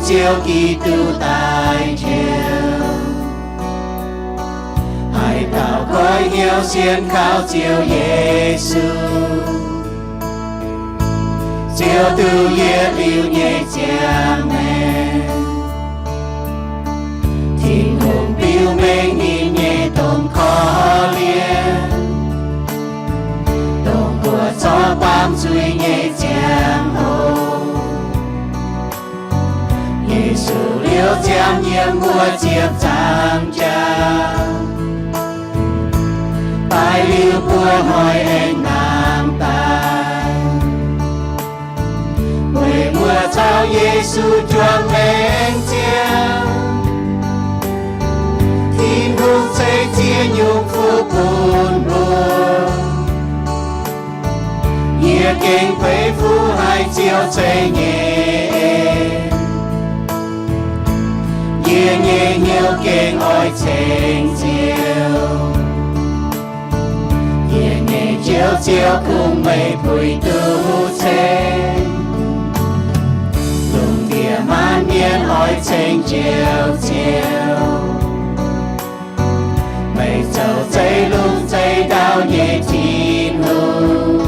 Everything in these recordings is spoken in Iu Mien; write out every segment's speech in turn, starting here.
Ziouv Giduc daaih taux, haaix dauh goiv hnyouv sienx kaux Ziouv Yesu, ziouc duqv yietc liuz nyei ziangh maengc. Tin-Hungh biux mengh ninh nyei domh korv-lienh, dongh mbuo zorqv baamh zuiz nyei ziangh hoc. Yesu liouh ziangh yiem wuov ziepc nzaangc jaax, daaih liuz buo hnoi aengx nangh daaih. Weic mbuo caux Yesu juangc maengc ziangh, Tin-Hungh ceix ziex nyungc fuqv bun mbuo. Yie gengh beiv fuqv haic Ziouv ceix nyei en. Yie nyei hnyouv gengh oix ceng Ziouv. Yie nyei Njoux Ziouv, kungx meih puix duqv ceng. Lungh ndiev maanc mienh oix ceng Njoux Ziouv. Meih zoux zeiv-lungh zeiv-ndau nyei Tin-Hungh,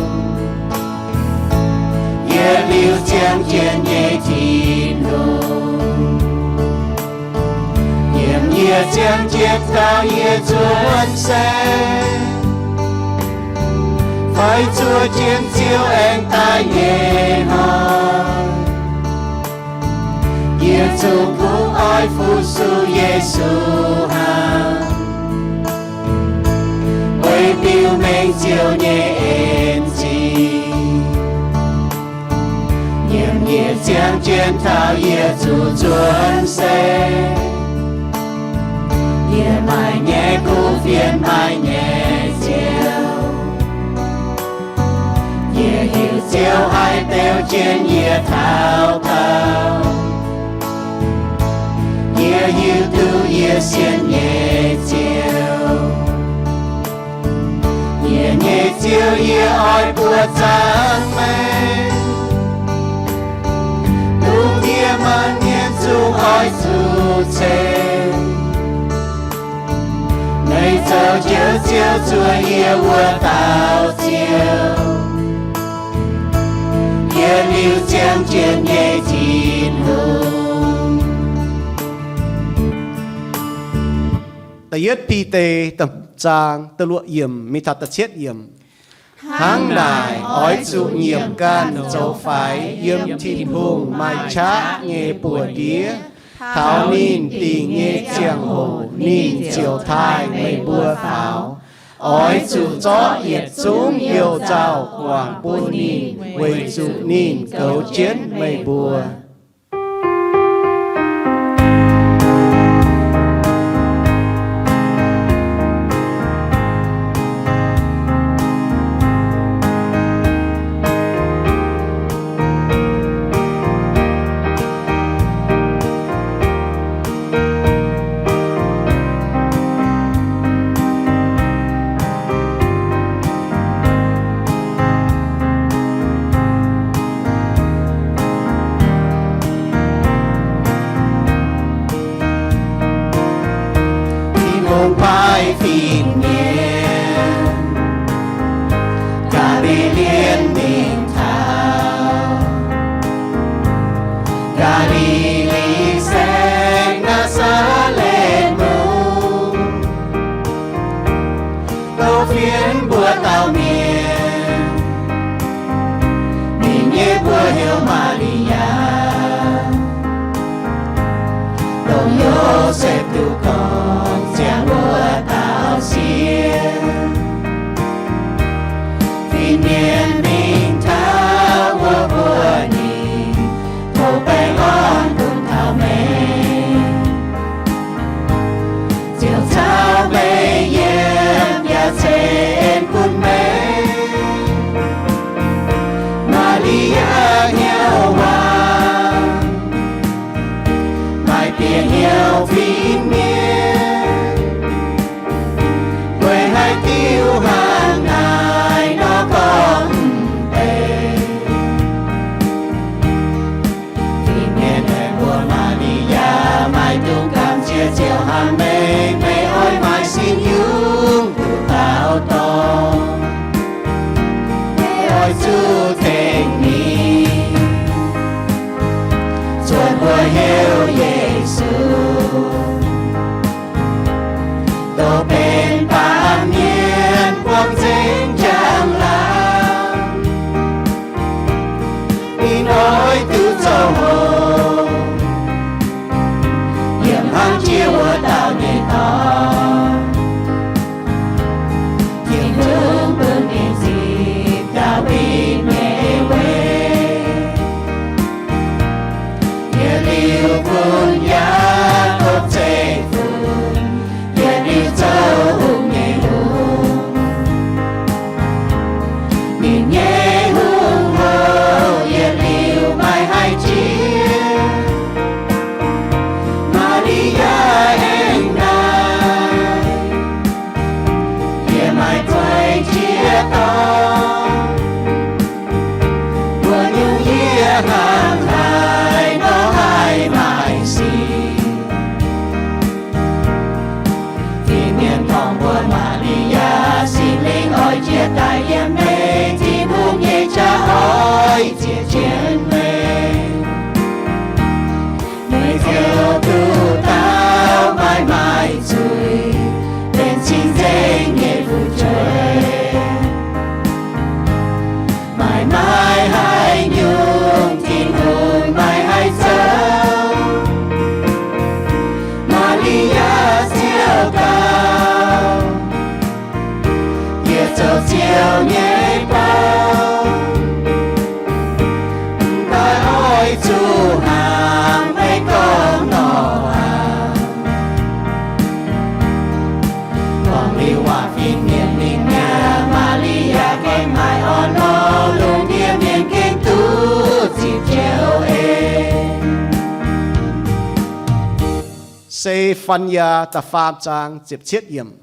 yietc liuz ziangh jienv nyei Tin-Hungh. Yiem yie ziangh jienv taux yie cuotv seix, fai zuov jienv Ziouv aengx daaih nyei hnoi, yie zungv kungx oix fu-sux Yesu hnangv. Weic biux mengh Ziouv nyei en-zingh, yiem yie ziangh jienv taux yie zuqc cuotv seix, yie maaih nyei kuv fienx, maaih nyei Ziouv. Yie hiuv Ziouv haih beu jienv yie taux gaux. Yie hiuv duqv yie sienx nyei Ziouv. Yie nyei Ziouv, yie oix buoqc zaangc meih. Lungh ndiev maanc mienh zungv oix zuqc ceng, meih zoux Njoux Ziouv, zuov yie wuov dauh Ziouv, yietc liuz ziangh jienv nyei Tin-Hungh. Da'yietv Bide da'hmz zaang da'luoqc yiemc mingh taux da'cietv yiemc. Hnangv naaic, oix zuqc nyiemc ganh zoux faix yiem Tin-Hungh maaih qaqv nyei buoz-ndiev. Taux ninh dingc nyei ziangh hoc ninh ziouc taaih meih mbuo faaux. Oix zuqc zorqv yietc zungv youh nzauh guangc bun ninh, weic zuqc ninh goux jienv meih mbuo. Tin-Hungh paaiv fin-mienh, Gaa^li^li Mienh taux Gaa^li^li Saengv, Naa^saa^letv Mungv, dov fienx mbuo dauh mienh, ninh nyei mbuox heuc Maa^li^yaa, dongh Yosepv duqv gorngv ziangx wuov dauh sieqv. Zuqc hnangv meih gorngv nor aqv. Gorngv liuz waac fin-mienh mingh mi'aqv, Maa^li^yaa gengh haiz orn-lorqc, lungh ndiev mienh gengh duqv ziqc joux en. Se^fan^yaa da'faam zaang ziepc cietv yiemc.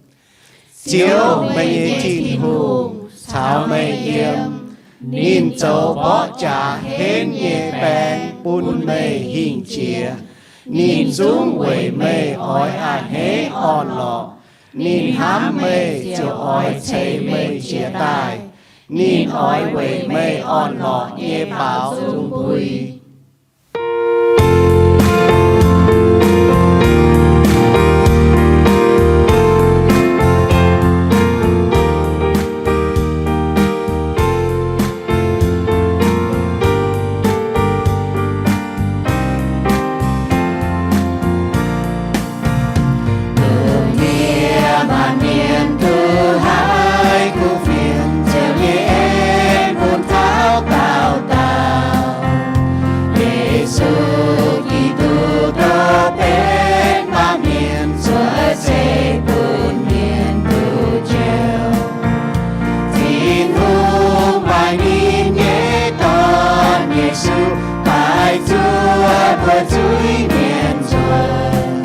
Ziouv, meih nyei Tin-Hungh, caux meih yiem. Ninh zoux mborqv jaax henv nyei baeng bun meih hingh jiex. Ninh zungv weic meih oix a'hneiv orn-lorqc. Ninh hnamv meih ziouc oix ceix meih jiez daaih. Ninh oix weic meih orn-lorqc nyei baaux nzuih. Lungh ndiev maanc mienh duqv haiz kuv fienx, Ziouv nyei en bun taux daauh dauh. Yesu Giduc dongh benx baamh mienh cuotv seix bun mienh duqv njoux. Tin-Hungh maaih ninh nyei Dorn Yesu daaih zuov mbuo zuiz-mienh nzuonx,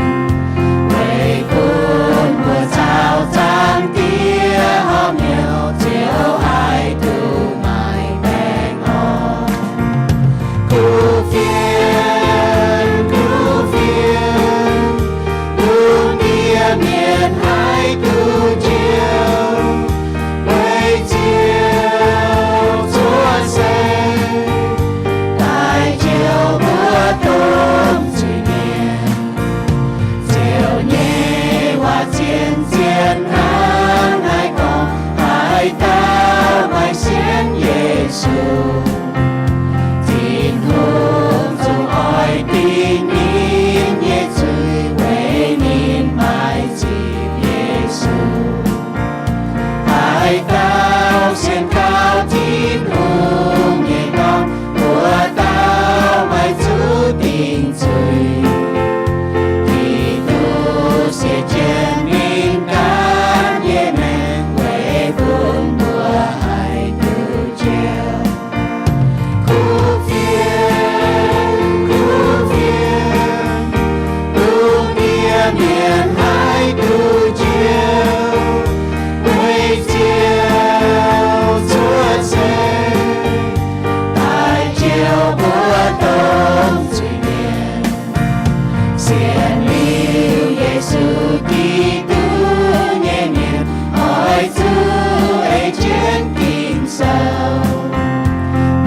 weic bun mbuo caux Zaangc Diex horpc hnyouv, Ziouv haih duqv maaih baengh orn. Kuv fienx, kuv fienx, lungh ndiev mienh haih duqv njoux, weic Ziouv cuotv seix daaih njoux mbuo domh zuiz-mienh. Ziouv nyei waac zien-zien hnangv naaiv gorngv, haaix dauh maaih sienx Yesu, Tin-Hungh zungv oix dingc ninh nyei zuiz weic ninh maaih zipv Yesu. Haaix dauh sienx kaux Tin-Hungh nyei Dorn, wuov dauh maaih zuqc dingc zuiz. Giduc siec jienv ninh ganh nyei maengc weic bun mbuo haih duqv njoux. Kuv fienx, kuv fienx, lungh ndiev mienh haih duqv njoux, weic Ziouv cuotv seix daaih njoux mbuo domh zuiz-mienh. Sienx liuz Yesu Giduc nyei mienh oix zuqc ei jienv Ging-Sou.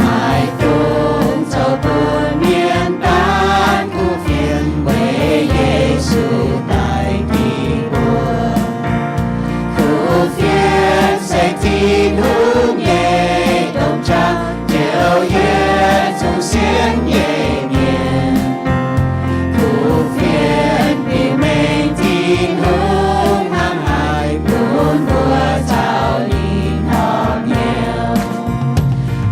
Maaih dongh zoux bun mienh daanh kuv fienx weic Yesu daic dingc mbuo. Kuv fienx se Tin-Hungh nyei domh qaqv, njoux yietc zungv sienx nyei mienh. Kuv fienx biux mengh Tin-Hungh hnangv haaix bun mbuo caux ninh horpc hnyouv.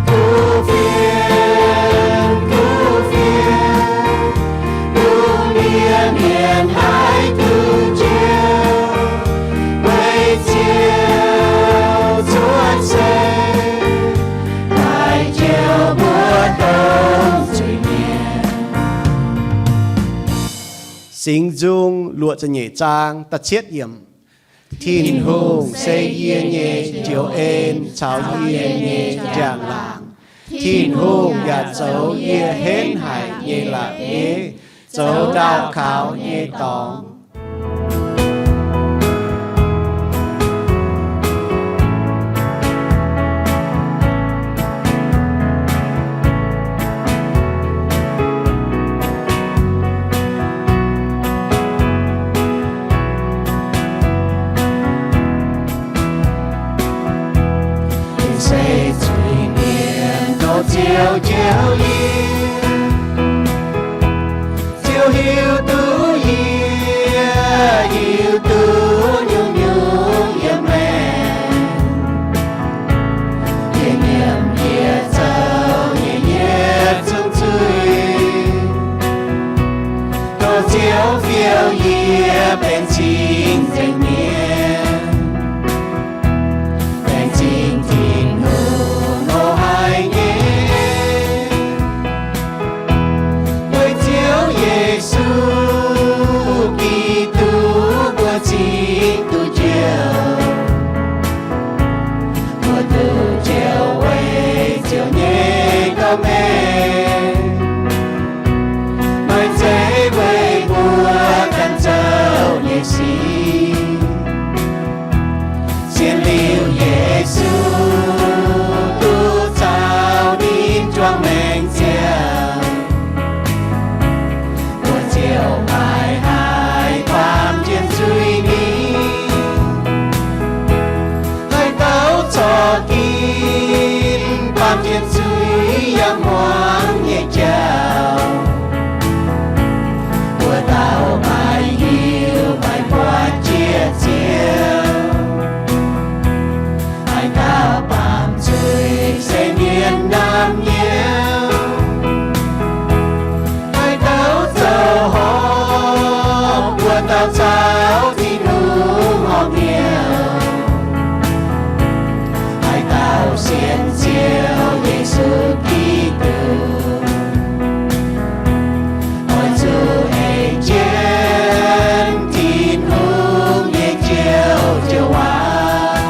Kuv fienx, kuv fienx, lungh ndiev mienh haih duqv njoux, weic Ziouv cuotv seix daaih njoux mbuo domh zuiz-mienh. Singx Nzung luoqc ziepc nyeic zaang da'cietv yiemc. Tin-Hungh se yie nyei njoux en caux yie nyei njang-laangc. Tin-Hungh yaac zoux yie henv haic nyei la'bieiv, zoux ndaauh kaux nyei dorngx. Ninh se zuiz-mienh ndoqc Ziouv njoux yie. Ziouv hiuv duqv yie Yie benx cing-nzengc mienh, benx cing Tin-Hungh loz-hnoi nyei. Weic Ziouv Yesu Giduc mbuo cingx duqv njoux, mbuo duqv njoux weic Ziouv nyei dorh meih. Maaih zeiv weic mbuo ganh zoux nyei sic. Zien liuz Yesu duqv caux ninh juangc maengc ziangh, mbuo ziouc maiv haih baamh njien zuiz ninh. Haaix dauh corc ginv baamh njien zuiz yaac muangx nyei jauv, mbuo dauh maiv hiuv maiv buatc jiex Ziouv. Haaix dauh baamh zuiz se mienh naamh nyiemv. Haaix dauh zoux horpc, mbuo dauh caux Tin-Hungh horpc hnyouv. Haaix dauh sienx Ziouv Yesu Giduc, oix zuqc ei jienv Tin-Hungh nyei Ziouv joux waac.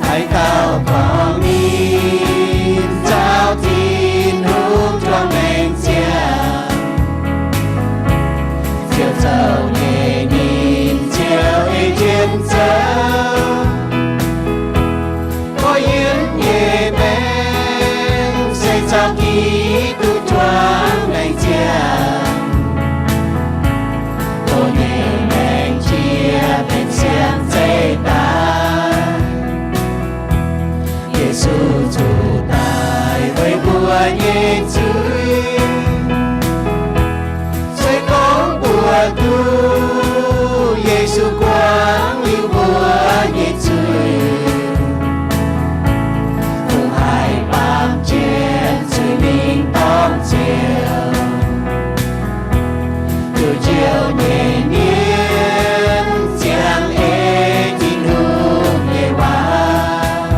Haaix dauh gorngv ninh caux Tin-Hungh juangc maengc ziangh, Ziouv zoux nyei ninh ziouc ei jienv zoux. Korv-yienv nyei maengc se caux Giduc juangc maengc ziangh, doh nyei maengc jiex benx siang-zeih daaih. Yesu zuqc daaih weic mbuo nyei zuiz. Se gorngv mbuo duqv Yesu guangc liuz mbuo nyei zuiz, fungc haih baamh jien zuiz mingh dorng Ziouv, duqv Ziouv nyei mienh ziangh ei Tin-Hungh nyei waac.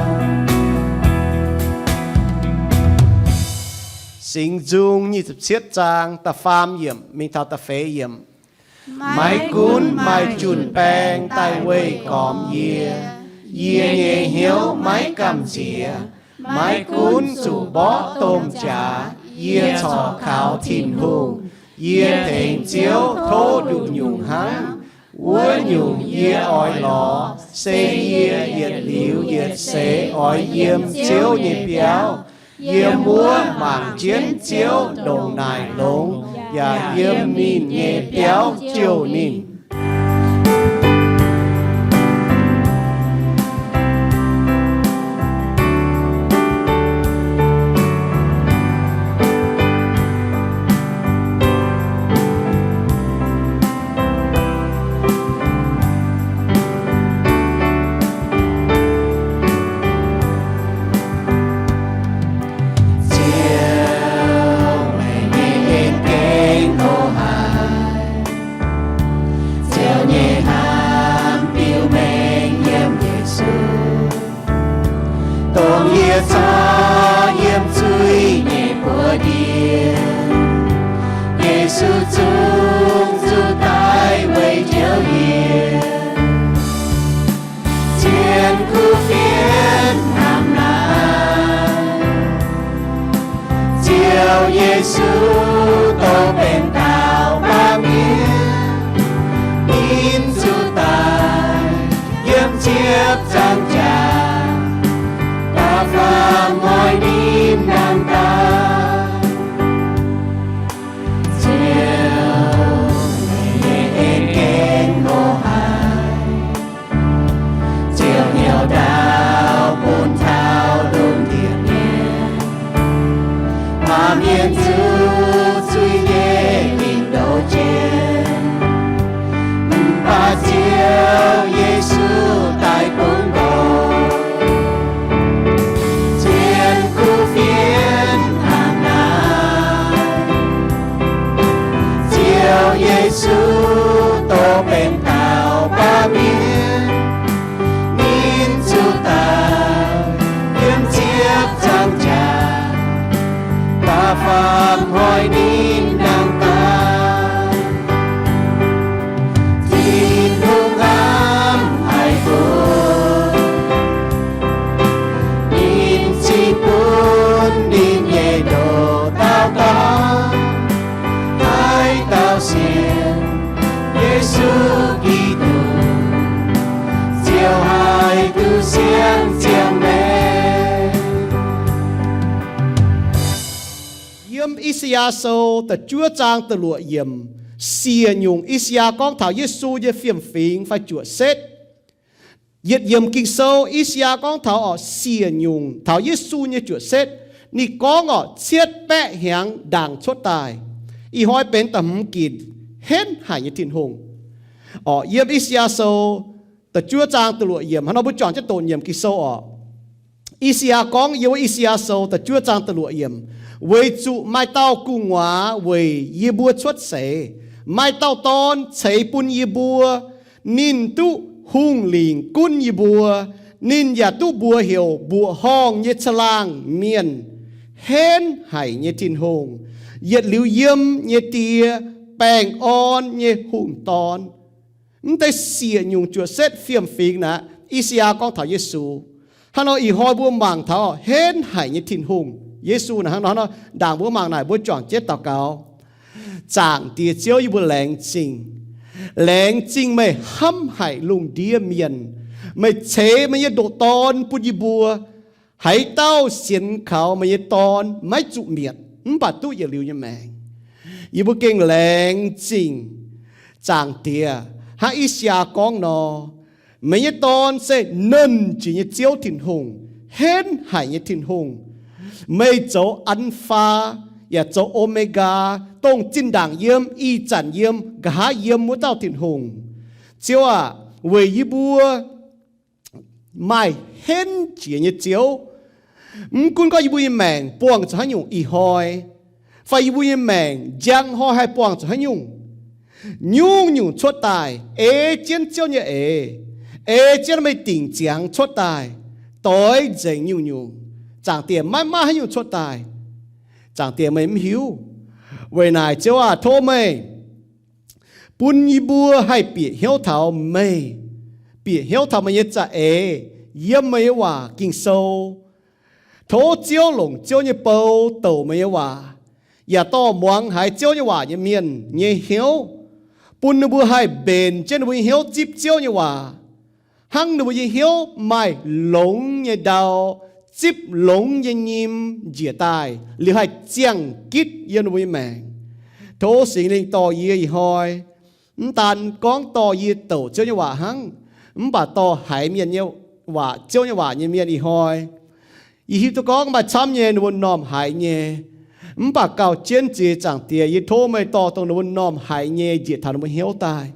Singx Nzung nyic ziepc cietv zaang da'faam yiemc mingh taux da'feix yiemc. Maiv gunv maaih jun-baeng daaih weih gormx yie, yie nyei hnyouv maiv gamh nziex. Maiv gunv zuqc mborqv domh jaax, yie corc kaux Tin-Hungh. Yie tengx Ziouv tov nduqc nyungc hnangv. Wuov nyungc yie oix lorz se yie yietc liuz yietc seix oix yiem Ziouv nyei biauv. Yiem wuov mangc jienv Ziouv ndongc naaic longx, yaac yiem ninh nyei biauv jouh ninh. Ziouv, meih nyei en-gengh loz-haaix, Ziouv nyei hnamv biux mengh yiem Yesu, dongh yie corc yiem zuiz nyei buoz-ndiev. Yesu zungv zuqc daaih weic njoux yie. Zien kuv fienx hnamv naaiv, Ziouv Yesu dongh benx dauh baamh mienh. Ninh zuqc daaih yiem ziepc nzaangc jaax, da'faam hnoi ninh nangh daaih. Ziouv, meih nyei en-gengh loz-haaix, Ziouv hnyouv ndaauv bun taux lungh ndiev mienh. Baamh mienh zuqc zuiz nyei lingc ndoh jienv, mv baac Ziouv Yesu daaih bungx ndoh. Zien kuv fienx hnangv naaiv, Ziouv Yesu Faam hnoi ninh dangh daaih, Tin-Hungh hnamv haic mbuo. Ninh cingx bun ninh nyei ndoqc dauh dorn, haaix dauh sienx Yesu Giduc, ziouc haih duqv sienx ziangh maengc. Yiem I^saa^yaa Sou da'juov zaang da'luoqc yiemc, siec nyungc I^saa^yaa gorngv taux Yesu nyei fiem-fingx fai juoqc setv. Yietc yiemc Ging-Sou, I^saa^yaa gorngv taux orqc, siec nyungc taux Yesu nyei juoqc setv. Ninh gorngv orqc, cietv baeqv hnyangx ndaangc cuotv daaih. Ih hnoi benx da'hmz ginc, henv haic nyei Tin-Hungh. Orqc, yiem I^saa^yaa Sou da'juov zaang da'luoqc yiemc, hnangv nor mbuo juangc jienv doqc nyiemc Ging-Sou orqc. I^saa^yaa gorngv yiem wuov I^saa^yaa Sou da'juov zaang da'luoqc yiemc, weic zuqc maaih dauh gu'nguaaz weic yie mbuo cuotv seix, maaih dauh dorn ceix bun yie mbuo. Ninh duqv hungh lingc gunv yie mbuo. Ninh yaac duqv mbuox heuc Mbuoqc Horngh nyei Caangh Laangh Mienh, Henv Haic nyei Tin-Hungh, Yietc Liuz Yiem nyei Die, Baengh Orn nyei Hungh Dorn. Mv deix siec nyungc juoqc setv fiem-fingx naaic, I^saa^yaa gorngv taux Yesu. Hnangv nor ih hnoi mbuo mangc taux henv haic nyei Tin-Hungh, Yesu naaic hnangv nor, hnangv nor ndaangc mbuo mangc naaic, mbuo juangc jienv daux gaux. Zaangc Diex Ziouv, yie mbuo laengz zingh. Laengz zingh meih hnamv haic lungh ndiev mienh. Meih ceix meih nyei ndoqc Dorn bun yie mbuo. Haaix dauh sienx kaux meih nyei Dorn maiv zuqc mietc, mv baac duqv yietc liuz nyei maengc. Yie mbuo gengh laengz zingh Zaangc Diex, hnangv I^saa^yaa gorngv nor, meih nyei Dorn se Nernh Jiex nyei Ziouv Tin-Hungh, Henv Haic nyei Tin-Hungh. Meih zoux An^faa yaac zoux O^me^gaa, dongh zinh ndaangc yiem, ih zanc yiem, nqa'haav yiem wuov dauh Tin-Hungh. Ziouv aac, weic yie mbuo maaih henv jiex nyei Ziouv, mv gunv gorngv yie mbuo nyei maengc buangh zuqc haaix nyungc ih hnoi, fai yie mbuo nyei maengc njang hnoi haih buangh zuqc haaix nyungc, nyungc-nyungc cuotv daaih ei jienv Ziouv nyei eix, ei jienv meih dingc ziangx cuotv daaih, doix nzengc nyungc-nyungc. Zaangc Diex, maiv maaih haaix nyungc cuotv daaih. Zaangc Diex, meih mv hiuv. Weic naaic Ziouv aah, tov meih bun yie mbuo haih bieqc hnyouv taux meih, bieqc hnyouv taux meih nyei za'eix yiem meih nyei waac Ging-Sou. Tov Ziouv longc Ziouv nyei bou douc meih nyei waac, yaac dorh muangx haiz Ziouv nyei waac nyei mienh nyei hnyouv, bun ninh mbuo haih mbenc jienv ninh mbuo nyei hnyouv zipv Ziouv nyei waac, hnangv ninh mbuo nyei hnyouv maaih longx nyei ndau zipv longx nyei nyim njiec daaih, liuz haih ziangh gitv yiem ninh mbuo nyei maengc. Tov Singx Lingh dorh yie ih hnoi, mv daan gorngv dorh yie douc Ziouv nyei waac hnangv, mv baac dorh haiz mienh nyei waac, Ziouv nyei waac nyei mienh ih hnoi. Yie hiuv duqv gorngv maaih camv nyei ninh mbuo m'normh haiz nyei, mv baac gauh jienv ziex Zaangc Diex, yie tov meih dorh dongh ninh mbuo m'normh haiz nyei njiec taux ninh mbuo hnyouv daaih,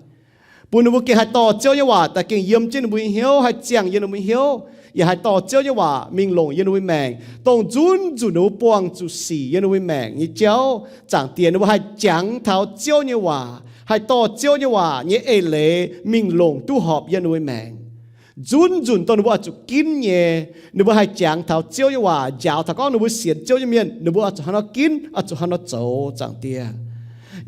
bun ninh mbuo gengh haih dorh Ziouv nyei waac daaih gengh yiem jienv ninh mbuo nyei hnyouv, haih ziangh yiem ninh mbuo nyei hnyouv, yaac haih dorh Ziouv nyei waac mingh longc yiem ninh mbuo maengc, dongh nzunc nzunc ninh mbuo buangh zuqc sic yiem ninh mbuo maengc nyei jauv, Zaangc Diex, ninh mbuo haih jangx taux Ziouv nyei waac, haih dorh Ziouv nyei waac nyei eix leiz mingh longc duqv horpc yiem ninh mbuo maengc. Nzunc nzunc dongh ninh mbuo oix zuqc ginv nyei, ninh mbuo haih jangx taux Ziouv nyei waac, njaaux taux gorngv ninh mbuo sienx Ziouv nyei mienh, ninh mbuo oix zuqc hnangv nor ginv, oix zuqc hnangv nor zoux, Zaangc Diex.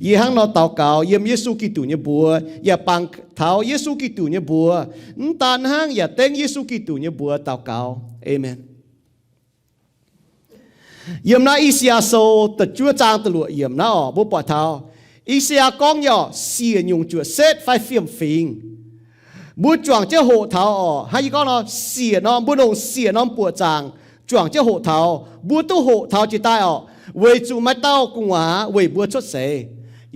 Yie hnangv nor daux gaux yiem Yesu Giduc nyei mbuox, yaac bangc taux Yesu Giduc nyei mbuox. Mv daan hnangv, yaac dengv Yesu Giduc nyei mbuox daux gaux. Aamen. Yiem naaiv I^saa^yaa Sou da'juov zaang da'luoqc yiemc naaiv orqc, mbuo buatc taux I^saa^yaa gorngv nyei orqc, siec nyungc juoqc setv fai fiem-fingx. Mbuo juangc jienv hoqc taux orqc, hnangv yie gorngv nor, siec norm, mbuo longc siec norm buoqc zaangc juangc jienv hoqc taux, mbuo duqv hoqc taux jiex daaih orqc, weic zuqc maaih dauh gu'nguaaz weic mbuo cuotv seix.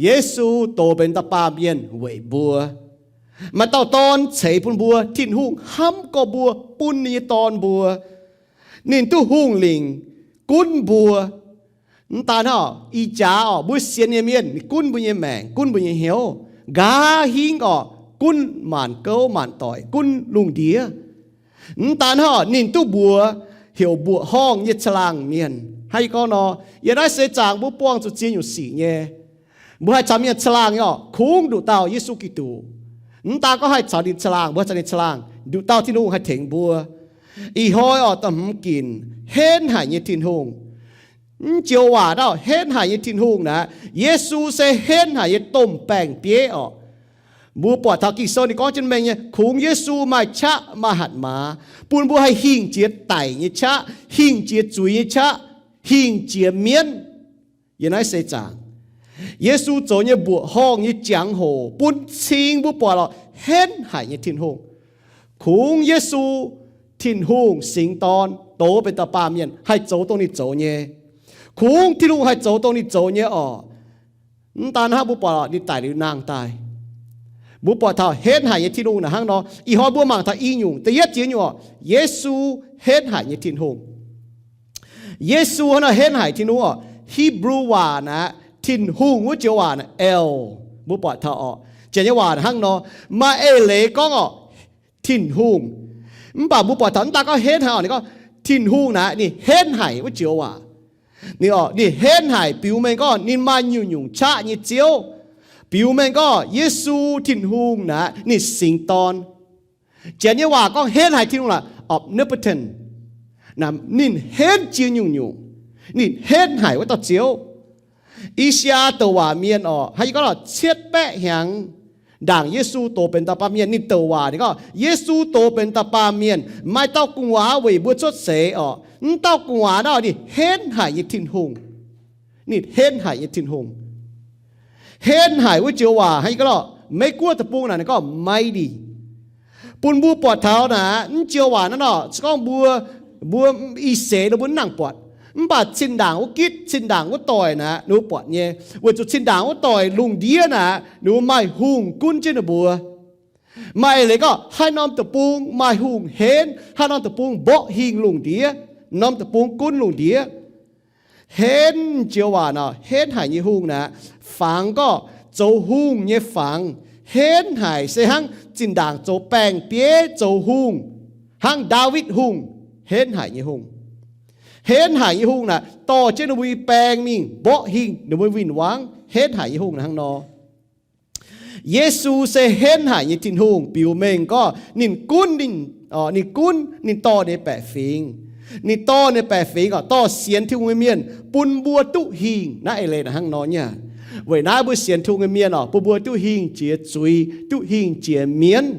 Yesu dox benx dauh baamh mienh weic mbuo. Maaih dauh dorn ceix bun mbuo. Tin-Hungh hnamv gorx mbuo, bun ninh nyei Dorn mbuo. Ninh duqv hungh lingc gunv mbuo. Mv daan hnangv, ih jaax orqc, mbuo sienx nyei mienh, ninh gunv mbuo nyei maengc, gunv mbuo nyei hnyouv. Nqa'haav hingv orqc, gunv maanc gouv maanc doic, gunv lungh ndiev. Mv daan hnangv, ninh duqv mbuox heuc mbuoqc horngh nyei caangh laangh mienh. Hnangv yie gorngv nor, yiem naaiv seix zaangc mbuo buangh zuqc ziex nyungc sic nyei. Mbuo haih caux mienh caangh laangh nyei orqc, kungx nduqc dauh Yesu Giduc. Mv daan gorngv haih caux ninh caangh laangh, mbuo haih caux ninh caangh laangh, nduqc dauh Tin-Hungh haih tengx mbuo. Ih hnoi orqc, da'hmz ginc, henv haic nyei Tin-Hungh, Mv joux waac naaiv, henv haic nyei Tin-Hungh naaic, Yesu se henv haic nyei domh baeng-bieiv orqc. Mbuo buatc taux Ging-Sou ninh gorngv jienv mengh nyei, kungx Yesu maaih qaqv maaih hatc maaz, bun mbuo haih hingh jiex daic nyei qaqv, hingh jiex zuiz nyei qaqv, hingh jiex mienv yiem naaiv seix zaangc. Yesu zoux nyei mbuoqc horngh nyei jangx-hoc bun cing mbuo buatc lorqc, henv haic nyei Tin-Hungh. Kungx Yesu, Tin-Hungh singx dorn, doz benx dauh baamh mienh, haih zoux dongh ninh zoux nyei. Kungx Tin-Hungh haih zoux dongh ninh zoux nyei orqc. Mv daan hnangv, mbuo buatc lorqc, ninh daic liuz nangh daaih. Mbuo buatc taux henv haic nyei Tin-Hungh naaic hnangv nor. Ih hnoi mbuo mangc taux i nyungc, da'yietv jiex nyungc orqc, Yesu henv haic nyei Tin-Hungh. Yesu hnangv nor henv haic Tin-Hungh orqc. Hipv^lu waac naaic, Tin-Hungh wuov joux waac naaic, el, mbuo buatc taux orqc, janx nyei waac naaic hnangv nor, maaih eix leiz gorngv orqc, Tin-Hungh. Mv baac mbuo buatc taux mv daan gorngv henv haic orqc, ninh gorngv Tin-Hungh naaic ninh henv haic wuov joux waac. Ninh, ninh henv haic biux mengh gorngv ninh maaih nyungc-nyungc qaqv nyei Ziouv. Biux mengh gorngv Yesu Tin-Hungh naaic ninh singx dorn. Janx nyei waac gorngv henv haic Tin-Hungh naaic omnipotent. Ninh henv jiex nyungc-nyungc. Ninh henv haic wuov dauh Ziouv. I^saa^yaa douc waac mienh orqc, hnangv yie gorngv lorqc, cietv baeqv hnyangx ndaangc Yesu doz benx dauh baamh mienh, ninh douc waac ninh gorngv Yesu doz benx dauh baamh mienh, maaih dauh gu'nguaaz weic mbuo cuotv seix orqc. Mv dauh gu'nguaaz naaiv ninh henv haic nyei Tin-Hungh. Ninh henv haic nyei Tin-Hungh. Henv haic wuov joux waac hnangv yie gorngv lorqc, Meiv Guoqv deic-bung naaic ninh gorngv mighty. Bun mbuo buatc taux naaic, mv joux waac naaiv nor, se gorngv mbuo, mbuo ih seix nor mbuo mv nangc buatc. Mv baac zinh ndaangc wuov gitv, zinh ndaangc wuov doic naaic, ninh mbuo buatc nyei. Weic zuqc zinh ndaangc wuov doic lungh ndiev naaic, ninh mbuo maaih hungh gunv jienv ninh mbuo. Maaih eix leiz gorngv haaix norm deic-bung maaih hungh henv, haaix norm deic-bung mborqv hingh lungh ndiev, norm deic-bung gunv lungh ndiev. Henv joux waac nor, henv haic nyei hungh naaic, fangx gorngv zoux hungh nyei fangx, henv haic se hnangv zinh ndaangc zoux baeng-bieiv zoux hungh, hnangv Ndaawitv Hungh, henv haic nyei hungh. Henv haic nyei hungh naaic dorh jienv ninh mbuo nyei baeng mingh mborqv hingh ninh mbuo win-wangv, henv haic nyei hungh naaic hnangv nor. Yesu se henv haic nyei Tin-Hungh, biux mengh gorngv ninh gunv, ninh, ninh gunv, ninh dorh ninh nyei baeqc fingx. Ninh dorh ninh nyei baeqc fingx orqc, dorh sienx Tin-Hungh nyei mienh bun mbuo duqv hingh. Naaiv eix leiz naaic hnangv nor nyei aqv. Weic naaiv mbuo sienx Tin-Hungh nyei mienh orqc, bun mbuo duqv hingh jiex zuiz, duqv hingh jiex mienv.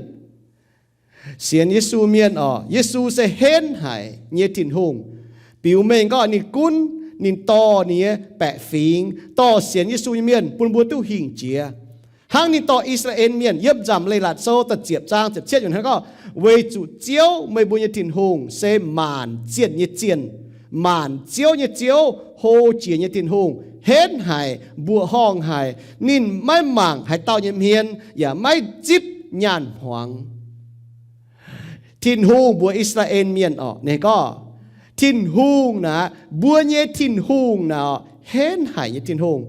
Sienx Yesu mienh orqc, Yesu se henv haic nyei Tin-Hungh. Biux mengh gorngv ninh gunv, ninh dorh ninh nyei baeqc fingx, dorh sienx Yesu nyei mienh bun mbuo duqv hingh jiex. Hnangv ninh dorh I^saa^laa^en Mienh yiem Nzamc Leiz-Latc Sou da'ziepc zaang ziepc cietv yiemc hnangv gorngv, Weic zuqc Ziouv, meih mbuo nyei Tin-Hungh, se maanc zienh nyei zienh, maanc ziouv nyei Ziouv, hlo jiex nyei Tin-Hungh, henv haic, mbuoqc horngh haic. Ninh maiv mangc haaix dauh nyei hmien, yaac maiv zipv nyaanh hmuangx. Tin-Hungh mbuox I^saa^laa^en Mienh orqc, ninh gorngv, Tin-Hungh naaic, mbuo nyei Tin-Hungh naaic orqc, henv haic nyei Tin-Hungh.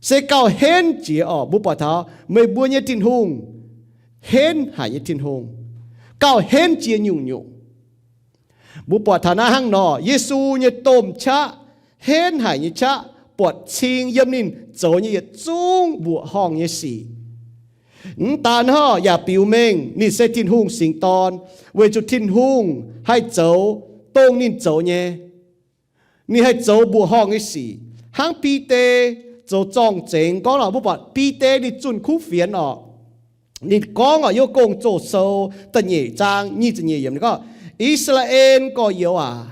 Se gauh henv jiex orqc, mbuo buatc taux meih mbuo nyei Tin-Hungh, henv haic nyei Tin-Hungh, gauh henv jiex nyungc-nyungc. Mbuo buatc taux naaiv hnangv nor, Yesu nyei domh qaqv henv haic nyei qaqv buatc cing yiem ninh zoux nyei yietc zungv mbuoqc horngh nyei sic. Mv daan hnangv, yaac biux mengh ninh se Tin-Hungh singx dorn, weic zuqc Tin-Hungh haih zoux dongh ninh zoux nyei. Ninh haih zoux mbuoqc horngh nyei sic. Hnangv Bide zoux zorng-zengx gorngv lorqc, mbuo buatc Bide ninh zunh kuv fienx orqc. Ninh gorngv orqc, Yiem Gong-Zoh Sou da'nyeic zaang nyic ziepc nyeic yiemc ninh gorngv, I^saa^laa^en gorx-youz aac,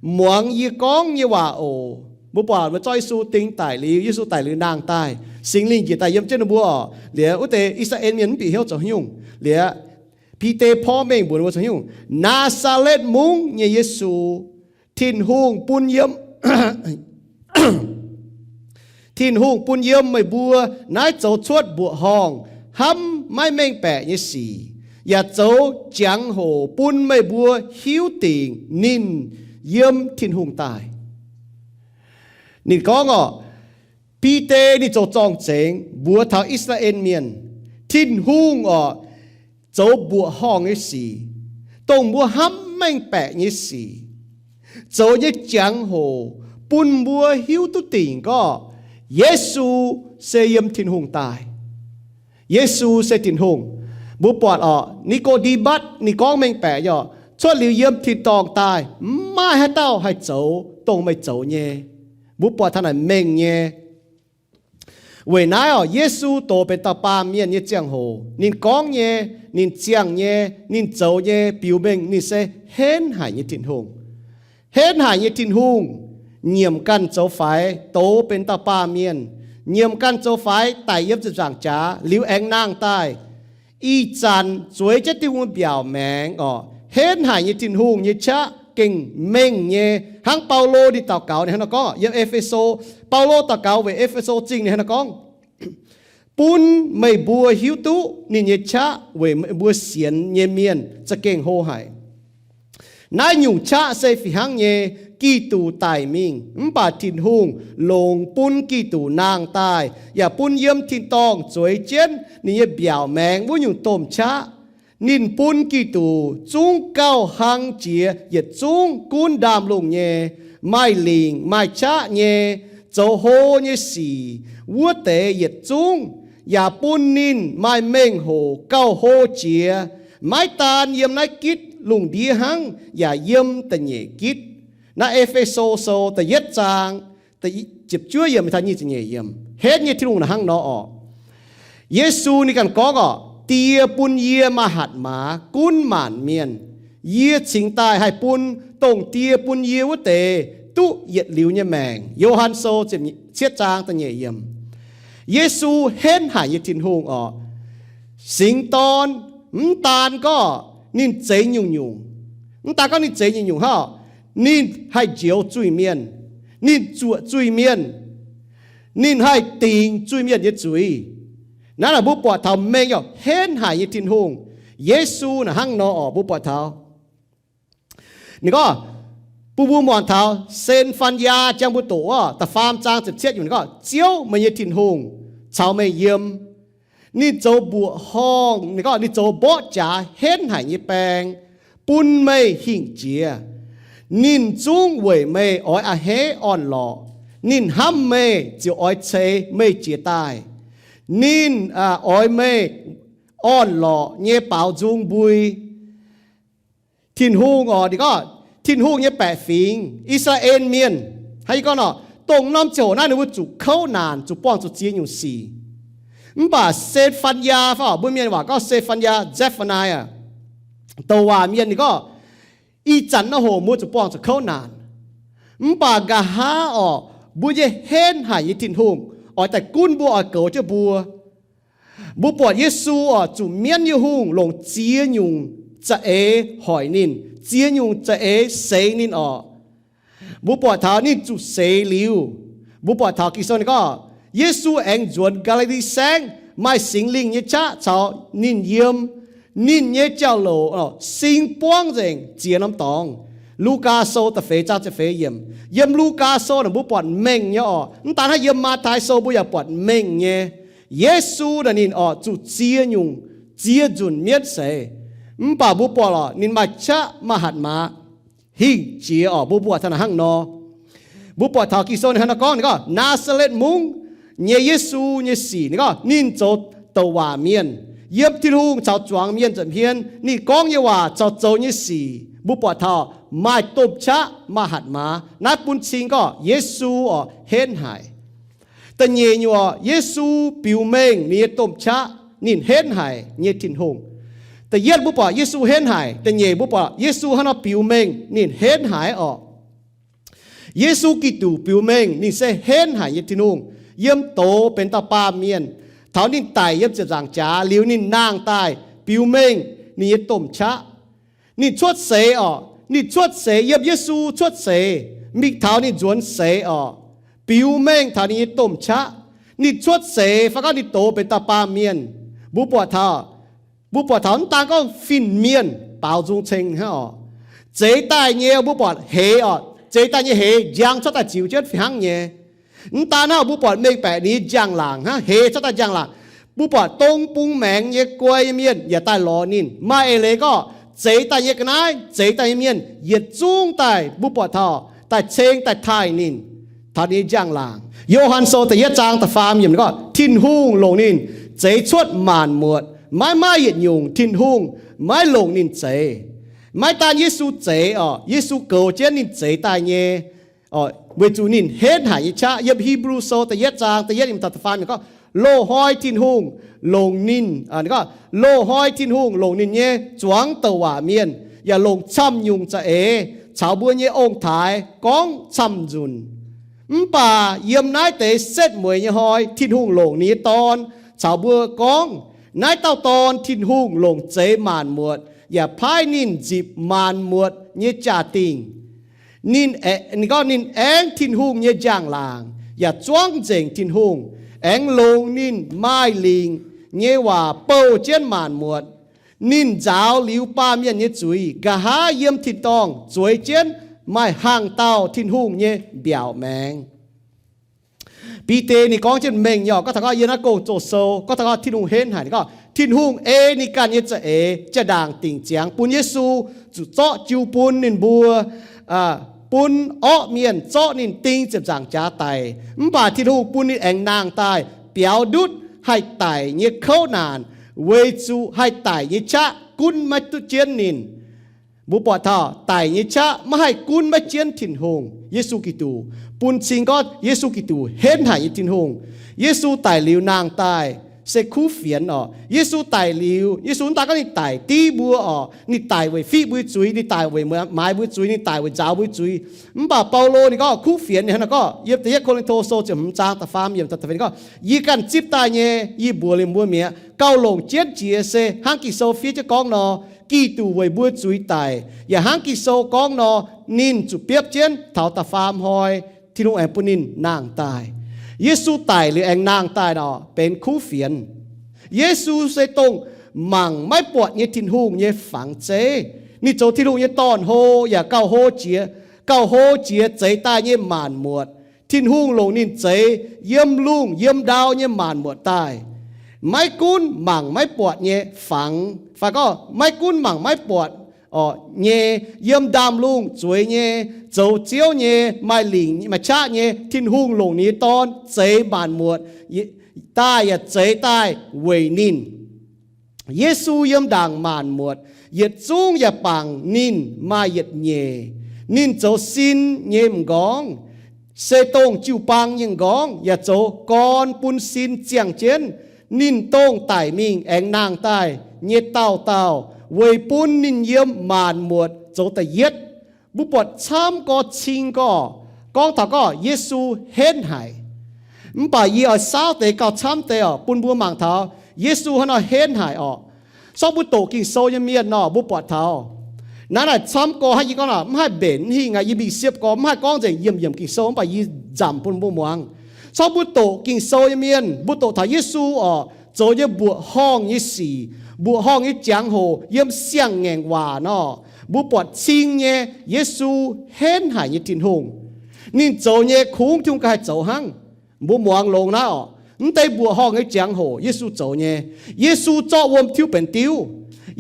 muangx yie gorngv nyei waac oc. Mbuo buatc mbuo zorqv Yesu ding daic liuz, Yesu daic liuz nangh daaih, Singx Lingh njiec daaih yiem jienv ninh mbuo orqc. Liuz wuov deix I^saa^laa^en Mienh mv bieqc hnyouv zoux haaix nyungc. Liuz Bide porv mengh mbuox ninh mbuo zoux haaix nyungc, Naa^saa^letv Mungv nyei Yesu, Tin-Hungh bun yiem Tin-Hungh bun yiem meih mbuo naaiv zoux cuotv mbuoqc horngh hnamv maiv mengh baeqc nyei sic, yaac zoux jangx-hoc bun meih mbuo hiuv dingc ninh yiem Tin-Hungh daaih. Ninh gorngv orqc, Bide ninh zoux zorng-zengx mbuox taux I^saa^laa^en Mienh, Tin-Hungh orqc, zoux mbuoqc horngh nyei sic, dongh mbuo hnamv mengh baeqc nyei sic, zoux nyei jangx-hoc bun mbuo hiuv duqv dingc gorngv Yesu se yiem Tin-Hungh daaih. Yesu se Tin-Hungh. Mbuo buatc orqc, Ni^ko^nde^matv ninh gorngv mengh baeqc nyei orqc, cuotv liuz yiem tin-dorngh daaih, mv maaih haaix dauh haih zoux dongh meih zoux nyei. Mbuo buatc taux naaic mengh nyei. Weic naaiv oc, Yesu doz benx dauh baamh mienh nyei ziangh hoc, ninh gorngv nyei, ninh ziangh nyei, ninh zoux nyei biux mengh ninh se henv haic nyei Tin-Hungh. Henv haic nyei Tin-Hungh nyiemc ganh zoux faix, doz benx dauh baamh mienh, nyiemc ganh zoux faix daic yiem ziepc nzaangc jaax liuz aengx nangh daaih. Ih zanc zueiz jienv Tin-Hungh mbiaauc maengx oc, henv haic nyei Tin-Hungh nyei qaqv gengh mengh nyei, hnangv Baulo ninh daux gaux ninh hnangv nor gorngv yiem E^fe^so. Baulo daux gaux weic E^fe^so Zingh ninh hnangv nor gorngv, bun meih mbuo hiuv duqv ninh nyei qaqv weic meih mbuo sienx nyei mienh za'gengh hlo haic. Naaiv nyungc qaqv se fih hnangv nyei, Giduc daic mingh mv baac Tin-Hungh longx bun Giduc nangh daaih yaac bun yiem tin-dorngh zueiz jienv ninh nyei mbiaauc maengx wuov nyungc domh qaqv. Ninh bun Giduc zungv gauh hlang jiex yietc zungv gunv ndaamv-lungh nyei, maaih lingc maaih qaqv nyei, zoux hlo nyei sic wuov deix yietc zungv, yaac bun ninh maaih mengh hoc gauh hlo jiex, maiv daan yiem naaiv gitv lungh ndiev hnangv, yaac yiem da'nyeic gitv. Naaiv E^fe^so Sou da'yietv zaang ziepc juov yiemc taux nyic ziepc nyeic yiemc. Henv nyei Tin-Hungh naaic hnangv nor oc. Yesu ninh ganh gorngv oc, Die bun yie maaih hatc maaz gunv maanc mienh. Yie cingx daaih haih bun dongh Die bun yie wuov deix duqv yietc liuz nyei maengc. Yo^han Sou cietv zaang da'nyeic yiemc. Yesu henv haic nyei Tin-Hungh oc. Singx Dorn mv daan gorngv ninh zeix nyungc-nyungc, mv daan gorngv ninh zeix nyungc-nyungc hnangv, ninh haih njoux zuiz-mienh, ninh zuoqc zuiz-mienh, ninh haih dingc zuiz-mienh nyei zuiz. Naaiv naaic mbuo buatc taux mengh yaac henv haic nyei Tin-Hungh. Yesu naaic hnangv nor oc, mbuo buatc taux ninh gorngv, bun mbuo muangx taux Se^fen^yaa jangx mbuo doqc wuov da'faam zaang ziepc cietv yiemc, ninh gorngv, Ziouv, meih nyei Tin-Hungh, caux meih yiem. Ninh zoux mbuoqc horngh, ninh gorngv, ninh zoux mborqv jaax henv haic nyei baeng bun meih hingh jiex. Ninh zungv weic meih oix a'hneiv orn-lorqc. Ninh hnamv meih ziouc oix ceix meih jiez daaih. Ninh oix meih orn-lorqc nyei baaux nzung mbui. Tin-Hungh oc, ninh gorngv Tin-Hungh nyei baeqc fingx, I^saa^laa^en Mienh, hnangv yie gorngv nor, dongh norm ziangh hoc naaiv ninh mbuo zuqc kouv naanc, zuqc buangh zuqc ziex nyungc sic. Mv baac Se^fan^yaa fai mbuo mienh waac gorngv Se^fan^yaa, Zephaniah, douc waac mienh ninh gorngv, ih zanc naaiv hoc mbuo zuqc buangh zuqc kouv naanc. Mv baac nqa'haav oc, mbuo nyei henv haic nyei Tin-Hungh oix daaih gunv mbuo, oix goux jienv mbuo. Mbuo buatc Yesu oc, zuqc mienv nyei hungh longc ziex nyungc za'eix hoic ninh, ziex nyungc za'eix seix ninh oc. Mbuo buatc taux ninh zuqc seix liuz, mbuo buatc taux Ging-Sou ninh gorngv, Yesu aengx nzuonx Gaa^li^li Saengv, maaih Singx Lingh nyei qaqv caux ninh yiem. Ninh nyei jauv-louc sing buangv nzengc ziex norm dorngx. Lugaa Sou da'feix zaang ziepc feix yiemc. Yiem Lugaa Sou naaic mbuo buatc mengh nyei oc. Mv daan hnangv, yiem Matv^tai Sou mbuo yaac buatc mengh nyei. Yesu naaic ninh oc zuqc ziex nyungc, ziex nzunc mienv seix. Mv baac mbuo buatc oc, ninh maaih qaqv maaih hatc maaz hingh jiex oc. Mbuo buatc taux naaic hnangv nor. Mbuo buatc taux Ging-Sou ninh hnangv nor gorngv, ninh gorngv Naa^saa^letv Mungv nyei Yesu nyei sic, ninh gorngv ninh zoux douc waac mienh, yiem Tin-Hungh caux zuangx mienh nza'hmien. Ninh gorngv nyei waac caux zoux nyei sic, mbuo buatc taux maaih domh qaqv maaih hatc maaz. Naaiv bun cing gorngv Yesu oc henv haic. Da'nyeic nyungc oc, Yesu biux mengh ninh nyei domh qaqv ninh henv haic nyei Tin-Hungh. Da'yietv mbuo buatc Yesu henv haic. Da'nyeic mbuo buatc Yesu hnangv nor biux mengh ninh henv haic oc. Yesu Giduc biux mengh ninh se henv haic nyei Tin-Hungh, yiem doz benx dauh baamh mienh. Taux ninh daic yiem ziepc nzaangc jaax liuz ninh nangh daaih biux mengh ninh nyei domh qaqv. Ninh cuotv seix oc. Ninh cuotv seix, yiem Yesu cuotv seix, mingh taux ninh nzuonx seix oc, biux mengh taux ninh nyei domh qaqv. Ninh cuotv seix fai gorngv ninh doz benx dauh baamh mienh, mbuo buatc taux, mbuo buatc taux mv daan gorngv fin-mienh baaux nzung ceng hnangv oc. Zeix daaih nyei mbuo buatc heix oc, zeix daaih nyei heix njang cuotv daaih ziux jienv fih hnangv nyei. Mv daan hnangv, mbuo buatc mengh baeqc ninh nyei njang-laangc hnangv, heix cuotv daaih njang-laangc. Mbuo buatc dong bung maengx nyei guai nyei mienh yaac daaih lorz ninh. Maaih eix leiz gorngv zeix daaih nyei ga'naaiv, zeix daaih nyei mienh yietc zungv daaih, mbuo buatc taux daaih ceng daaih taaih ninh taux ninh nyei njang-laangc. Yo^han Sou da'yietv zaang da'faam yiemc gorngv, Tin-Hungh longc ninh zeix cuotv maanc muotc, maiv maaih yietc nyungc Tin-Hungh maiv longc ninh zeix. Maiv daan Yesu zeix oc, Yesu goux jienv ninh zeix daaih nyei, weic zuqc ninh henv haic nyei qaqv. Yiem Hipv^lu Sou da'yietv zaang da'yietv yiem da'faam ninh gorngv, loz-hnoi Tin-Hungh longc ninh, loz-hnoi Tin-Hungh longc ninh nyei zuangx douc waac mienh, yaac longc camv-nyungc za'eix caux mbuo nyei ong-taaix gorngv camv nzunc. Mv baac yiem naaiv deix setv mueiz nyei hnoi, Tin-Hungh longc ninh nyei Dorn caux mbuo gorngv, naaiv dauh Dorn Tin-Hungh longc zeix maanc muotc, yaac paaiv ninh nzipc maanc muotc nyei jaa-dingh. Ninh, ninh gorngv ninh aengx Tin-Hungh nyei njang-laangc, yaac zuangv nzengc Tin-Hungh, aengx longc ninh maaih lingc nyei waac bouh jienv maanc muotc. Ninh nzaaux liuz baamh mienh nyei zuiz, nqa'haav yiem tin-dorngh zueiz jienv maaih hnaangx-daauh Tin-Hungh nyei mbiaauc maengx. Bide ninh gorngv jienv mengh nyei oc, gorngv taux gorngv yiem naaiv Gong-Zoh Sou, gorngv taux gorngv Tin-Hungh henv haic, ninh gorngv Tin-Hungh ei ninh ganh nyei za'eix jaa-ndaangc dingc ziangx bun Yesu zuqc zorqv jiu bun ninh mbuo, bun orqv mienh zorqv ninh ding ziepc nzaangc jaax daic. Mv baac Tin-Hungh bun ninh aengx nangh daaih biaux ndutv haih daic nyei kouv naanc, weic zuqc haih daic nyei qaqv gunv maiv duqv jienv ninh. Mbuo buatc taux daic nyei qaqv maiv haih gunv maiv jienv Tin-Hungh. Yesu Giduc bun cing gorngv Yesu Giduc henv haic nyei Tin-Hungh. Yesu daic liuz nangh daaih se kuv fienx oc. Yesu daic liuz, Yesu mv daan gorngv ninh daic div mbuo oc, ninh daic weic fiqv mbuo zuiz, ninh daic weic maaiz mbuo zuiz, ninh daic weic nzaaux mbuo zuiz. Mv baac Baulo ninh gorngv kuv fienx ninh hnangv naaiv gorngv, yiem da'yietv Ko^lin^to Sou ziepc hmz zaang da'faam yiemc da'feix ninh gorngv, yie ganh zipv daaih nyei, yie mbuox liemh mbuo mi'aqv. Gauh longc jienv jiex se hnangv Ging-Sou fiev jienv gorngv nor, Giduc weic mbuo zuiz daic, yaac hnangv Ging-Sou gorngv nor, ninh zuqc biopv jienv taux da'faam hnoi, Tin-Hungh aengx bun ninh nangh daaih. Yesu daic liuz aengx nangh daaih nor, benx kuv fienx. Yesu se dongh mangc maiv buatc nyei Tin-Hungh nyei fangx zeiv. Ninh zoux Tin-Hungh nyei dorn-hlo yaac gauh hlo jiex, gauh hlo jiex zeix daaih nyei maanc muotc. Tin-Hungh longc ninh zeix yiem lungh yiem ndau nyei maanc muotc daaih. Maiv gunv mangc maiv buatc nyei fangx, fai gorngv maiv gunv mangc maiv buatc nyei, yiem ndaamv-lungh zueiz nyei, zoux ziouv nyei, maaih lingc maaih qaqv nyei, Tin-Hungh longc ninh nyei Dorn zeix maanc muotc daaih, yaac zeix daaih weic ninh. Yesu yiem ndaangc maanc muotc yietc zungv yaac bangc ninh maaih yietc nyeic. Ninh zoux sin nyei m'nqorngv, se dongh jiu-baang nyei m'nqorngv, yaac zoux gorn bun sin ziangh jienv. Ninh dongh daic mingh aengx nangh daaih nyei dauh dauh, weic bun ninh yiem maanc muotc zoux da'yietv. Mbuo buatc camv gorx cing gorx gorngv taux gorngv Yesu henv haic. Mv baac yie oix saauv deix gauh camv deix oc, bun mbuo mangc taux Yesu haaix nor henv haic orqc. Sortv mbuo doqc Ging-Sou nyei mienh nor, mbuo buatc taux naaiv naaic camv gorx hnangv yie gorngv nor, mv haih mbenc mv hingh aqv. Yie mingh siepv gorx mv haih gorngv nzengc yiemh yiemc Ging-Sou, mv baac yie nzamc bun mbuo muangx. Sortv mbuo doqc Ging-Sou nyei mienh, mbuo doqc taux Yesu orqc, zoux nyei mbuoqc horngh nyei sic, mbuoqc horngh nyei jangx-hoc yiem siang-ngaengc waac nor, mbuo buatc cing nyei Yesu henv haic nyei Tin-Hungh. Ninh zoux nyei kungx Tin-Hungh ganh haih zoux hnangv. Mbuo muangx longx naaiv orqc, mv deix mbuoqc horngh nyei jangx-hoc Yesu zoux nyei. Yesu zorqv wuom tiuv benx diuv.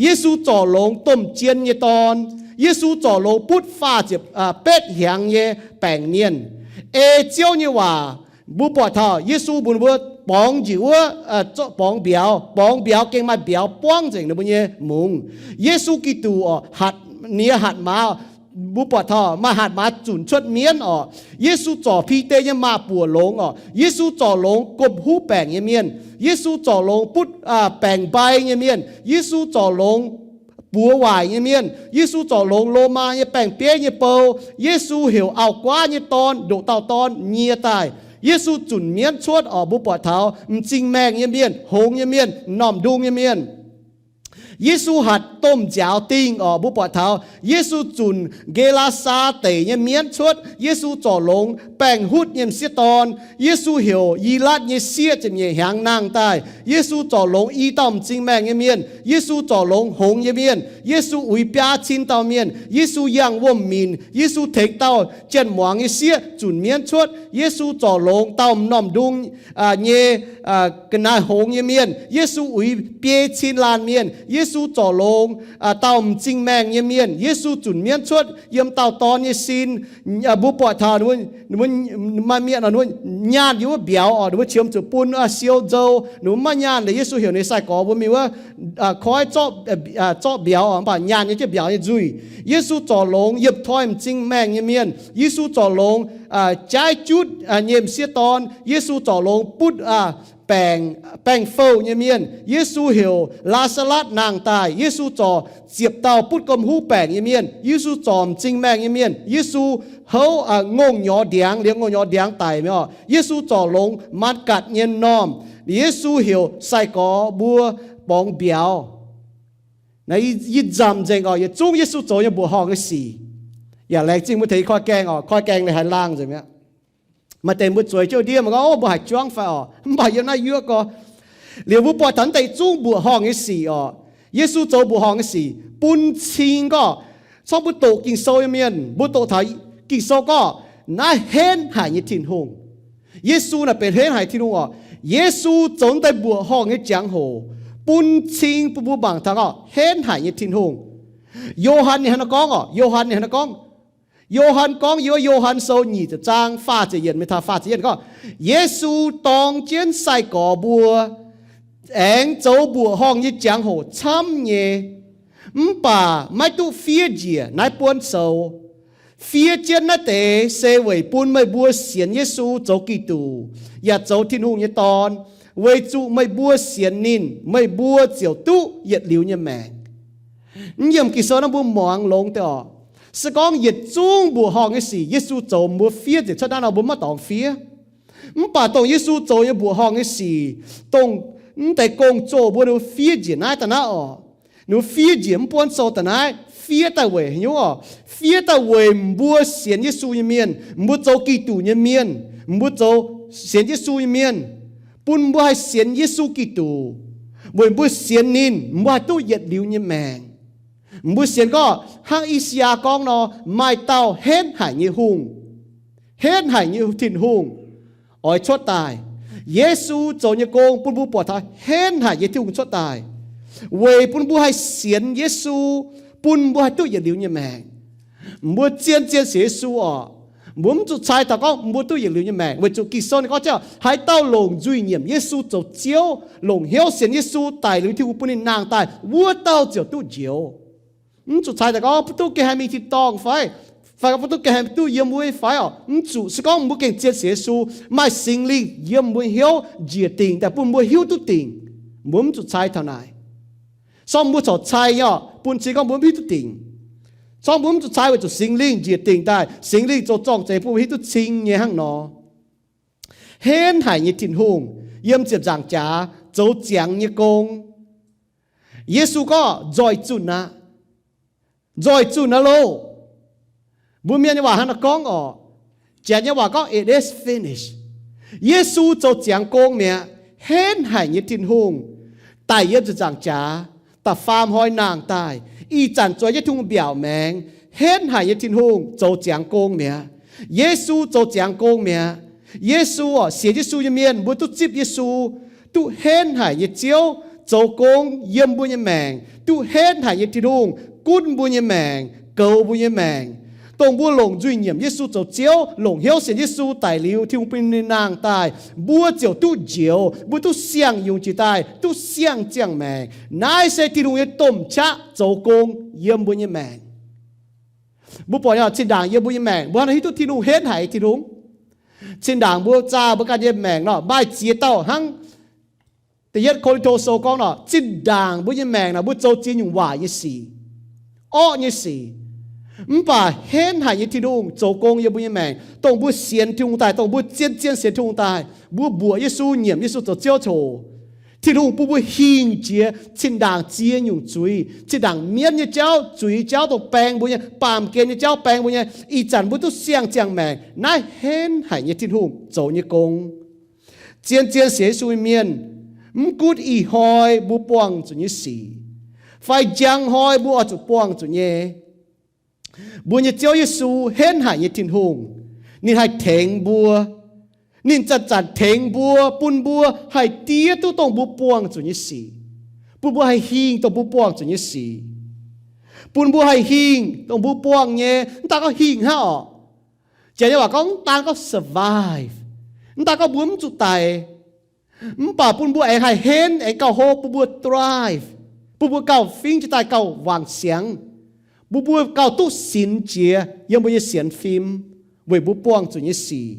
Yesu zorc longx domh jien nyei dorn. Yesu zorc longx butv faah ziepc, betv hnyangx nyei baengc mienh. Ei Ziouv nyei waac, mbuo buatc taux Yesu mbuox mbuo borngz njiec wuov, borngz mbiauz, borngz mbiauz gengh maaih mbiauz buangv nzengc ninh mbuo nyei mungz. Yesu Giduc orqc, hatc, ninh nyei hatc maaz, mbuo buatc taux maaih hatc maaz zunc cuotv mienv orqc. Yesu zorc Bide nyei maaz-buoc longx orqc. Yesu zorc longx gomh huv baengc nyei mienh. Yesu zorc longx butv baengc mbai nyei mienh. Yesu zorc longx buoz waaic nyei mienh. Yesu zorc longx Lomaa nyei baeng-bieiv nyei bou. Yesu heuc auv-guaav nyei dorn, ndoqc dauh dorn nyie daaih. Yesu zunc mienv cuotv orqc, mbuo buatc taux m'zing maengh nyei mienh, hngongx nyei mienh, m'normh ndung nyei mienh. Yesu hatc domh nziaaux dingh orqc, mbuo buatc taux Yesu zunc Ge^laa^saa Deic nyei mienv cuotv. Yesu zorc longx baengh hutv nyei m'sieqv dorn. Yesu heuc Yilatv nyei sieqv ziepc nyeic hnyangx nangh daaih. Yesu zorc longx i dauh m'zing maengh nyei mienh. Yesu zorc longx hngongx nyei mienh. Yesu uix biaa cin dauh mienh. Yesu yangh wuom-minc. Yesu tengx dauh janx-muangz nyei sieqv zunc mienv cuotv. Yesu zorc longx dauh m'normh ndung nyei ga'naaiv hngongx nyei mienh. Yesu uix biei cin laanh mienh. Yesu Yesu zorc longx dauh m'zing maengh nyei mienh. Yesu zunc mienv cuotv yiem dauh dorn nyei sin. Mbuo buatc taux maaih mienh nyaanh yiem wuov mbiauz oc, ninh mbuo qiemx zuqc bun siou nzou, ninh mbuo maiv nyaanh liuz Yesu heuc ninh sai-gorx mbuo mingh wuov koiv zorqv mbiauz oc, mv baac nyaanh nyei jienv mbiauz nyei nzuih. Yesu zorc longx yiemc toi m'zing maengh nyei mienh. Yesu zorc longx jaaiv jutv nyei m'sieqv dorn. Yesu zorc longx butv baengc, baengc fouh nyei mienh. Yesu heuc Laa^saa^latv nangh daaih. Yesu zorc ziepc dauh butv gomh huv baengc nyei mienh. Yesu zorc m'zing maengh nyei mienh. Yesu houv ngongh nyorx ndiangx, liemh ngongh nyorx ndiangx daic mi'aqv. Yesu zorc longx maan gatc nyei m'normh. Yesu heuc sai-gorx mbuo borngz mbiauz. Naaiv yie nzamc nzengc oc, yietc zungv Yesu zoux nyei mbuoqc horngh nyei sic. Yaac laengz zingh mbuo tengx yie koi gaengh oc, koi gaengh liuz haiz laangh nzengc mi'aqv. Maaih deix mbuo zueiz jienv ndiev mangc gorngv, Ov, mbuo haiz juangv fai oc? Mv baac yiem naaiv yuoqv gorx, liuz mbuo buatc taux naaiv deix zungv mbuoqc horngh nyei sic oc. Yesu zoux mbuoqc horngh nyei sic bun cing gorngv, corc mbuo doqc Ging-Sou nyei mienh, mbuo doqc taux Ging-Sou gorngv naaiv henv haic nyei Tin-Hungh. Yesu naaic benx henv haic Tin-Hungh oc. Yesu zoux naaiv deix mbuoqc horngh nyei jangx-hoc bun cing bun mbuo mangc taux gorngv henv haic nyei Tin-Hungh. Yo^han ninh hnangv naaiv gorngv oc, Yo^han ninh hnangv naaiv gorngv, Yo^han gorngv yiem Yo^han Sou nyic ziepc zaang faah ziepc yietc mingh taux faah ziepc yietv gorngv, Yesu dorng jienv sai-gorx mbuo aengx zoux mbuoqc horngh nyei jangx-hoc camv nyei, mv baac maiv duqv fiev njiec naaiv buonv sou. Fiev jienv naaiv deix se weic bun meih mbuo sienx Yesu zoux Giduc, yaac zoux Tin-Hungh nyei Dorn, weic zuqc meih mbuo sienx ninh, meih mbuo ziouc duqv yietc liuz nyei maengc. Mv yiem Ging-Sou naaiv mbuo muangx longx deix oc. Se gorngv yietc zungv mbuoqc horngh nyei sic Yesu zoux mbuo fiev njiec cuotv naaiv nor, mbuo maiv dorngx fiev. Mv baac dongh Yesu zoux nyei mbuoqc horngh nyei sic, dongh mv deix gong-zoh mbuo ninh mbuo fiev njiec naaiv daaih naaiv oc. Ninh mbuo fiev njiec mv buonv sou daaih naaiv, fiev daaih weic haaix nyungc oc? Fiev daaih weic mbuo sienx Yesu nyei mienh, mbuo zoux Giduc nyei mienh, mbuo zoux sienx Yesu nyei mienh, bun mbuo haih sienx Yesu Giduc. Weic mbuo sienx ninh, mbuo haih duqv yietc liuz nyei maengc. Mbuo sienx gorngv hnangv I^saa^yaa gorngv nor, maaih dauh henv haic nyei hungh, henv haic nyei Tin-Hungh oix cuotv daaih. Yesu zoux nyei gong bun mbuo buatc taux henv haic nyei Tin-Hungh cuotv daaih, weic bun mbuo haih sienx Yesu, bun mbuo haih duqv yietc liuz nyei maengc. Mbuo zien-zien sienx Yesu oc, mbuo mv zuqc cai taux gorngv mbuo duqv yietc liuz nyei maengc, weic zuqc Ging-Sou ninh gorngv ziouc, haaix dauh longc nzuih nyiemc Yesu zoux Ziouv, longc hnyouv sienx Yesu daic liuz Tin-Hungh bun ninh nangh daaih, wuov dauh ziouc duqv njoux. Mv zuqc cai taux gorngv mbuo duqv gengh haih mingh tin-dorngh fai, fai gorngv mbuo duqv gengh haih duqv yiem mbuo nyei fai oc? Mv zuqc. Se gorngv mbuo gengh zien sienx Yesu, maaih Singx Lingh yiem mbuo hnyouv njiec dingc daaih bun mbuo hiuv duqv dingc, mbuo mv zuqc cai taux naaic. Sorng mbuo corc cai nyei oc, bun cing gorngv mbuo mv hiuv duqv dingc. Sorng mbuo mv zuqc cai weic zuqc Singx Lingh njiec dingc daaih, Singx Lingh zoux zorng-zengx bun mbuo hiuv duqv cing nyei hnangv nor. Henv haic nyei Tin-Hungh yiem ziepc nzaangc jaax zoux ziangx nyei gong. Yesu gorngv, Nzoih zunh aqv. Nzoih zunh aqv loh. Mbuo Mienh nyei waac hnangv naaiv gorngv oc. Janx nyei waac gorngv, It is finished. Yesu zoux ziangx gong mi'aqv. Henv haic nyei Tin-Hungh daic yiem ziepc nzaangc jaax, da'faam hnoi nangh daaih, ih zanc zueiz jienv Tin-Hungh mbiaauc maengx. Henv haic nyei Tin-Hungh zoux ziangx gong mi'aqv. Yesu zoux ziangx gong mi'aqv. Yesu oc, sienx Yesu nyei mienh mbuo duqv zipv Yesu, duqv henv haic nyei Ziouv zoux gong yiem mbuo nyei maengc, duqv henv haic nyei Tin-Hungh gunv mbuo nyei maengc, goux mbuo nyei maengc. Dongh mbuo longc nzuih nyiemc Yesu zoux Ziouv, longc hnyouv sienx Yesu daic liuz Tin-Hungh bun ninh nangh daaih, mbuo ziouc duqv njoux, mbuo duqv siang-yungz jiex daaih, duqv siang-ziangh maengc. Naaiv se Tin-Hungh nyei domh qaqv zoux gong yiem mbuo nyei maengc. Mbuo buatc nyei oc, zinh ndaangc yiem mbuo nyei maengc mbuo hnangv hiuv duqv Tin-Hungh henv haic Tin-Hungh. Zinh ndaangc mbuo zaah mbuo ganh nyei maengc nor, maaih ziex dauh hnangv da'yietv Ko^lin^to Sou gorngv nor, zinh ndaangc mbuo nyei maengc nor mbuo zoux ziex nyungc waaic nyei sic, orqv nyei sic. Mv baac henv haic nyei Tin-Hungh zoux gong yiem mbuo nyei maengc, dongh mbuo sienx Tin-Hungh daaih, dongh mbuo zien-zien sienx Tin-Hungh daaih, mbuo mbuoqc Yesu, nyiemc Yesu zoux Ziouv coc, Tin-Hungh bun mbuo hingh jiex zinh ndaangc ziex nyungc zuiz, zinh ndaangc mienv nyei jauv, zuiz jauv dongh baeng mbuo nyei, baamh gen nyei jauv baeng mbuo nyei, ih zanc mbuo duqv siang-ziangh maengc. Naaiv henv haic nyei Tin-Hungh zoux nyei gong. Zien-zien sienx Yesu nyei mienh, mv gunv ih hnoi mbuo buangh zuqc nyei sic, fai njang hnoi mbuo oix zuqc buangh zuqc nyei, mbuo nyei Ziouv Yesu henv haic nyei Tin-Hungh. Ninh haih tengx mbuo. Ninh zanc-zanc tengx mbuo, bun mbuo haih diev duqv dongh mbuo buangh zuqc nyei sic, bun mbuo haih hingh dongh mbuo buangh zuqc nyei sic, bun mbuo haih hingh dongh mbuo buangh nyei, mv daan gorngv hingh hnangv orqc. Janx nyei waac gorngv mv daan gorngv survive, mv daan gorngv mbuo mv zuqc daic, mv baac bun mbuo aengx haih henv, aengx gauh hlo, bun mbuo thrive, bun mbuo gauh fingx jiez daaih gauh wangc siangx, bun mbuo gauh duqv sinx jiex yiem mbuo nyei sienx fim weic mbuo buangh zuqc nyei sic,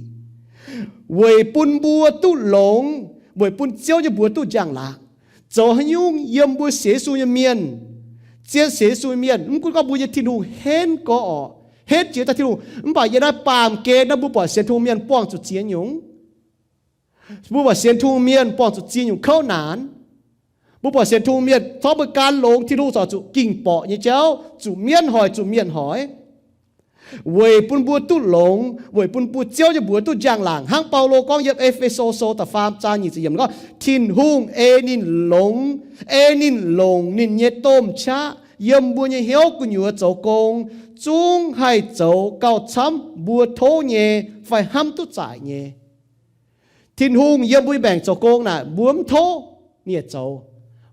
weic bun mbuo duqv longx, weic bun Ziouv nyei mbuox duqv njang-laangc. Zoux haaix nyungc yiem mbuo sienx Yesu nyei mienh, zien sienx Yesu nyei mienh, mv gunv gorngv mbuo nyei Tin-Hungh henv gorx orqc, henv jiex daaih Tin-Hungh, mv baac yiem naaiv baamh gen naaiv mbuo buatc sienx Tin-Hungh mienh buangh zuqc ziex nyungc. Mbuo buatc sienx Tin-Hungh mienh buangh zuqc ziex nyungc kouv naanc. Mbuo buatc sienx Tin-Hungh mienh zorqv mbuo gan longx, Tin-Hungh corc zuqc ging-borqc nyei jauv, zuqc mienv hoic, zuqc mietc hoic, weic bun mbuo duqv longx, weic bun mbuo Ziouv nyei mbuox duqv njang-laangc. Hnangv Baulo gorngv yiem E^fe^so Sou da'faam zaang nyic ziepc yiemc gorngv, Tin-Hungh ei ninh longx, ei ninh longc ninh nyei domh qaqv yiem mbuo nyei hnyouv gu'nyuoz zoux gong, zungv haih zoux gauh camv mbuo tov nyei fai hnamv duqv zaaic nyei. Tin-Hungh yiem mbuo nyei maengc zoux gong naaic, mbuo mv tov ninh yaac zoux,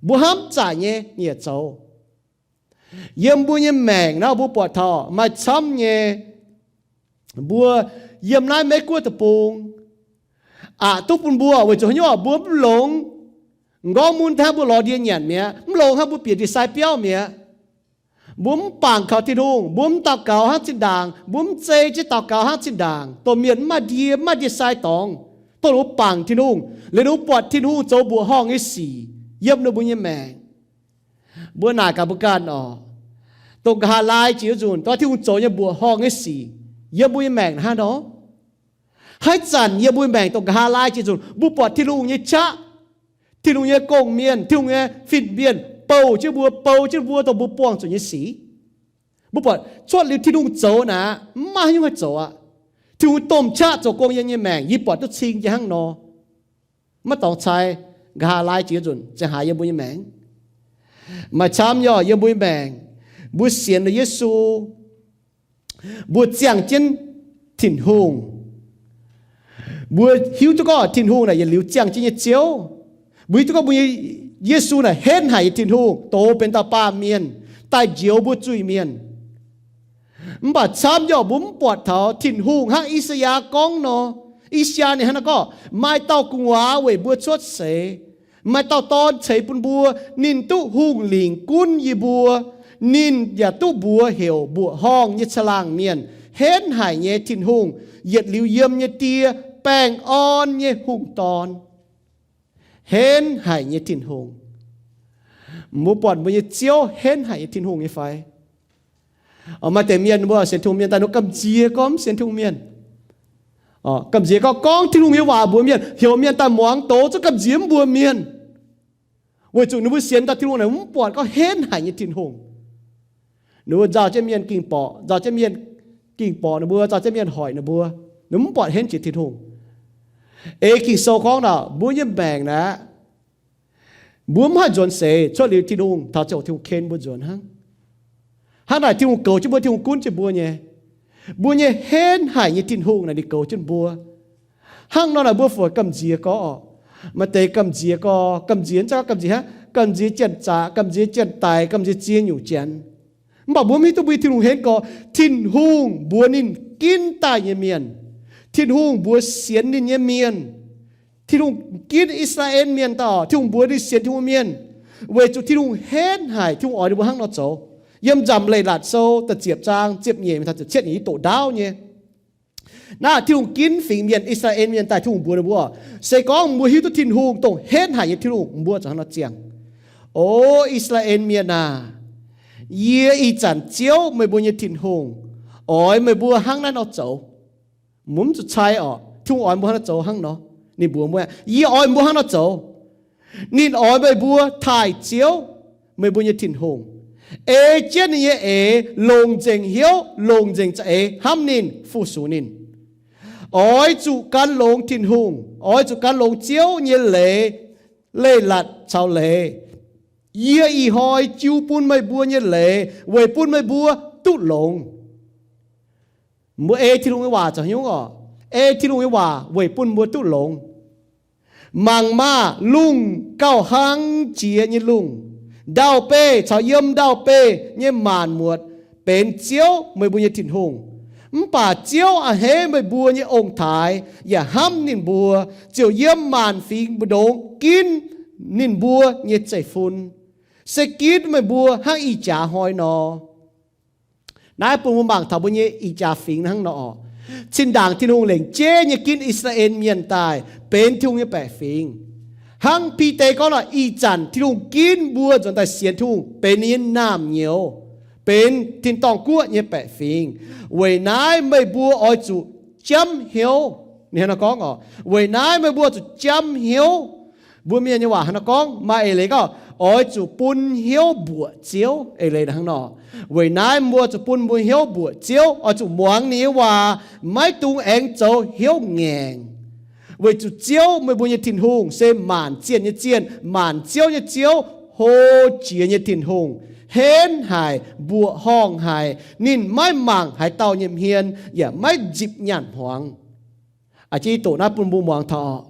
mbuo hnamv zaaic nyei ninh yaac zoux. Yiem mbuo nyei maengc naaiv mbuo buatc taux maaih camv nyei, mbuo yiem naaiv Meiv Guoqv deic-bung, aqc duqv bun mbuo weic zuqc haaix nyungc mbuo mv longx, m'nqorngv mun hnangv mbuo lorz ndie nyanc mi'aqv, mv longx hnangv mbuo bieqc ndie-sai biauv mi'aqv. Mbuo mv bangc kaux Tin-Hungh, mbuo mv daux gaux hnangv zinh ndaangc, mbuo mv zei jienv daux gaux hnangv zinh ndaangc, dongh mienh mv maaih ndie, mv maaih ndie-sai dorngx, dongh ninh mbuo bangc Tin-Hungh, liuz ninh mbuo buatc Tin-Hungh zoux mbuoqc horngh nyei sic yiem ninh mbuo nyei maengc. Mbuo naaic gaax mbuo ganh orqc, dongh nqa'haav laai jiex nzunc, dongh Tin-Hungh zoux nyei mbuoqc horngh nyei sic yiem mbuo nyei maengc hnangv nor. Haaix zanc yiem mbuo maengc dongh nqa'haav laai jiex nzunc, mbuo buatc Tin-Hungh nyei qaqv, Tin-Hungh nyei gong-mienh, Tin-Hungh nyei fin-mienh bouh jienv mbuo, bou jienv mbuo dongh mbuo buangh zuqc nyei sic. Mbuo buatc cuotv liuz Tin-Hungh zoux naaic, mv maaih haaix nyungc haih zoux aqv. Tin-Hungh domh qaqv zoux gong yiem nyei maengc, yie buatc duqv cing jienv hnangv nor. Maiv dorngx cai nqa'haav laai jiex nzunc ziangh haaix yiem mbuo nyei maengc. Maaih camv nyei orqc, yiem mbuo nyei maengc, mbuo sienx liuz Yesu, mbuo ziangh jienv Tin-Hungh. Mbuo hiuv duqv gorngv Tin-Hungh naaic yietc liuz ziangh jienv nyei Ziouv. Mbuo hiuv duqv gorngv mbuo nyei Yesu naaic henv haic nyei Tin-Hungh, dox benx dauh baamh mienh, daaih njoux mbuo zuiz-mienh. Mv baac camv nyei orqc, mbuo mv buatc taux Tin-Hungh hnangv I^saa^yaa gorngv nor. I^saa^yaa ninh hnangv naaiv gorngv, maaih dauh gu'nguaaz weic mbuo cuotv seix, maaih dauh dorn ceix bun mbuo, ninh duqv hungh lingc gunv yie mbuo, ninh yaac duqv mbuox heuc mbuoqc horngh nyei caangh laangh mienh, henv haic nyei Tin-Hungh, yietc liuz yiem nyei Die, baengh orn nyei hungh dorn. Henv haic nyei Tin-Hungh. Mbuo buatc mbuo nyei Ziouv henv haic nyei Tin-Hungh nyei fai? Maaih deix mienh mbuo sienx Tin-Hungh mienh daaih ninh gamh nziex gorngv mv sienx Tin-Hungh mienh. Gamh nziex gorngv, gorngv Tin-Hungh nyei waac mbuox mienh, heuc mienh daaih muangx doz, zungv gamh nziex mv mbuox mienh. Weic zuqc ninh mbuo sienx daaih Tin-Hungh naaic mv buatc gorngv henv haic nyei Tin-Hungh. Ninh mbuo nzauh jienv mienh ging borqc, nzauh jienv mienh ging borqc ninh mbuo, nzauh jienv mienh hoic ninh mbuo. Ninh mv buatc henv jiex Tin-Hungh. Ei Ging-Sou gorngv naaic, mbuo nyei maengc naaic, mbuo mv haih nzuonx seix cuotv liuz Tin-Hungh, taux ziangh hoc Tin-Hungh ken mbuo nzuonx hnangv. Hnangv naaic Tin-Hungh goux jienv mbuo, Tin-Hungh gunv jienv mbuo nyei. Mbuo nyei henv haic nyei Tin-Hungh naaic ninh goux jienv mbuo. Hnangv nor naaic mbuo fungc gamh nziex gorngv orqc, maaih deix gamh nziex gorngv, gamh nziex mv zeiz gorngv gamh nziex hnangv, gamh nziex janx-zaqc, gamh nziex janx-daic, gamh nziex ziex nyungc janx. Mv baac mbuo mv hiuv duqv mbuo nyei Tin-Hungh henv gorx. Tin-Hungh mbuox ninh ginv daaih nyei mienh, Tin-Hungh mbuox sienx ninh nyei mienh. Tin-Hungh ginv I^saa^laa^en Mienh daaih orqc, Tin-Hungh mbuox ninh sienx Tin-Hungh mienh, weic zuqc Tin-Hungh henv haic, Tin-Hungh oix ninh mbuo hnangv nor zoux. Yiem Nzamc Leiz-Latc Sou da'ziepc zaang ziepc nyeic taux ziepc cietv nyungc yie doqc ndaauv nyei. Naaiv Tin-Hungh ginv fingx mienh, I^saa^laa^en Mienh daaih, Tin-Hungh mbuox ninh mbuo, se gorngv mbuo hiuv duqv Tin-Hungh dongh henv haic nyei Tin-Hungh, mbuo ziouc hnangv nor ziangh. O I^saa^laa^en Mienh aac, yie ih zanc Ziouv, meih mbuo nyei Tin-Hungh, oix meih mbuo hnangv naaiv nor zoux. Mbuo mv zuqc cai orqc, Tin-Hungh oix mbuo hnangv nor zoux hnangv nor. Ninh mbuox mbuo, yie oix mbuo hnangv nor zoux. Ninh oix meih mbuo taaih Ziouv, meih mbuo nyei Tin-Hungh, ei jienv ninh nyei eix, longc nzengc hnyouv, longc nzengc za'eix hnamv ninh, fu-sux ninh. Oix zuqc gan longx Tin-Hungh, oix zuqc gan longx Ziouv nyei leiz, leiz-latc caux leiz. Yie ih hnoi jiu bun meih mbuo nyei leiz weic bun meih mbuo duqv longx. Mbuo ei Tin-Hungh nyei waac zoux haaix nyungc orqc? Ei Tin-Hungh nyei waac weic bun mbuo duqv longx. Mangc maah! Lungh gauh hlang jiex nyei lungh, Ndau-beih caux yiem ndau-beih nyei maanc muotc benx Ziouv, meih mbuo nyei Tin-Hungh. Mv baac Ziouv a'hneiv meih mbuo nyei ong-taaix yaac hnamv ninh mbuo, ziouc yiem maanc fingx mbu'ndongx ginv ninh mbuo nyei zeiv-fun, se ginv meih mbuo hnangv ih jaax hnoi nor. Naaiv bun mbuo mangc taux mbuo nyei ih jaax fingx hnangv nor. Zinh ndaangc Tin-Hungh lengc jeiv nyei ginv I^saa^laa^en Mienh daaih benx Tin-Hungh nyei baeqc fingx. Hnangv Bide gorngv nor, ih zanc Tin-Hungh ginv mbuo nzuonx daaih sienx Tin-Hungh benx ninh nyei naamh nyouz, benx tin-dorngh guoqv nyei baeqc fingx. Weic naaiv meih mbuo oix zuqc jamv hnyouv. Ninh hnangv nor gorngv oc, weic naaiv meih mbuo zuqc jamv hnyouv. Mbuo Mienh nyei waac hnangv nor gorngv, maaih eix leiz gorngv, oix zuqc bun hnyouv mbuoqc Ziouv. Eix leiz hnangv nor, weic naaiv mbuo zuqc bun mbuo hnyouv mbuoqc Ziouv, oix zuqc muangx ninh nyei waac, maiv dungx aengx zoux hnyouv ngaengc. Weic zuqc Ziouv, meih mbuo nyei Tin-Hungh, se maanc zienh nyei Zienh, maanc ziouv nyei Ziouv, hlo jiex nyei Tin-Hungh, henv haic, mbuoqc horngh haic. Ninh maiv mangc haaix dauh nyei hmien, yaac maiv nzipc nyaanh hmuangx. A'jang yie doqc naaiv bun mbuo muangx taux.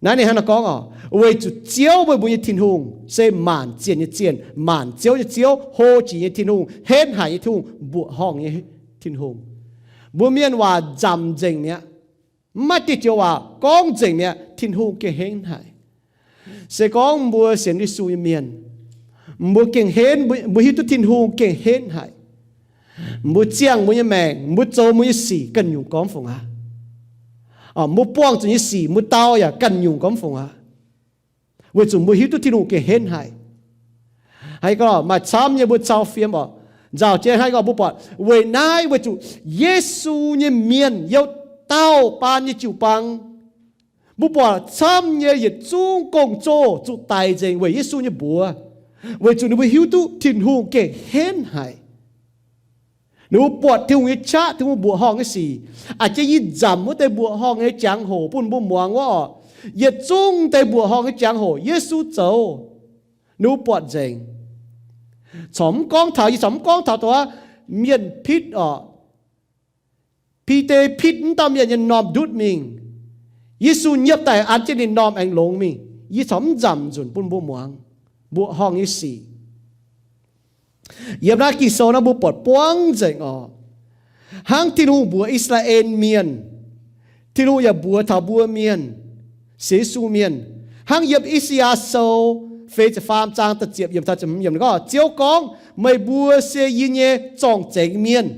Naaiv ninh hnangv naaiv gorngv oc, weic zuqc Ziouv, meih mbuo nyei Tin-Hungh, se maanc zienh nyei Zienh, maanc ziouv nyei Ziouv, hlo jiex nyei Tin-Hungh, henv haic nyei Tin-Hungh, mbuoqc horngh nyei Tin-Hungh. Mbuo Mienh waac nzamc nzengc mi'aqv. Mv maaih diuh joux waac gorngv nzengc mi'aqv, Tin-Hungh gengh henv haic. Se gorngv mbuo sienx Yesu nyei mienh, mbuo gengh henv, mbuo hiuv duqv Tin-Hungh gengh henv haic. Mbuo ziangh mbuo nyei maengc, mbuo zoux mbuo nyei sic ganh nyungc gormx fungc aqv. Mbuo buangh zuqc nyei sic, mbuo dau yaac ganh nyungc gormx fungc aqv. Weic zuqc mbuo hiuv duqv Tin-Hungh gengh henv haic. Haiz gorngv maaih camv nyei mbuo cau fiem oc. Nzauh jienv hnangv gorngv mbuo buatc weic naaiv, weic zuqc Yesu nyei mienh youc dauh baan nyei jiu-baang. Mbuo buatc camv nyei yietc zungv gong-zoh zuqc daic nzengc weic Yesu nyei mbuox, weic zuqc ninh mbuo hiuv duqv Tin-Hungh gengh henv haic. Ninh mbuo buatc Tin-Hungh nyei qaqv, Tin-Hungh mbuoqc horngh nyei sic. A'jang yie nzamc wuov deix mbuoqc horngh nyei jangx-hoc bun mbuo muangx wuov oc. Yietc zungv deix mbuoqc horngh nyei jangx-hoc Yesu zoux, ninh mbuo buatc nzengc. Corc mv gorngv taux, yie corc mv gorngv taux dongh mienh pitv oc. Bide pitv wuov dauh mienh nyei m'normh ndutv mingh. Yesu nyiepv daaih an jienv ninh m'normh aengx longx mingh. Yie corc mv nzamc nzunc bun mbuo muangx mbuoqc horngh nyei sic. Yiem naaiv Ging-Sou naaiv mbuo buatc buangv nzengc oc. Hnangv Tin-Hungh mbuox I^saa^laa^en Mienh, Tin-Hungh yaac mbuox taux mbuo Mienh, sienx Yesu Mienh. Hnangv yiem I^saa^yaa Sou feix ziepc faam zaang da'ziepc yiemc taux ziepc hmz yiemc gorngv, Ziouv gorngv, Meih mbuo se yie nyei zorng-zengx mienh.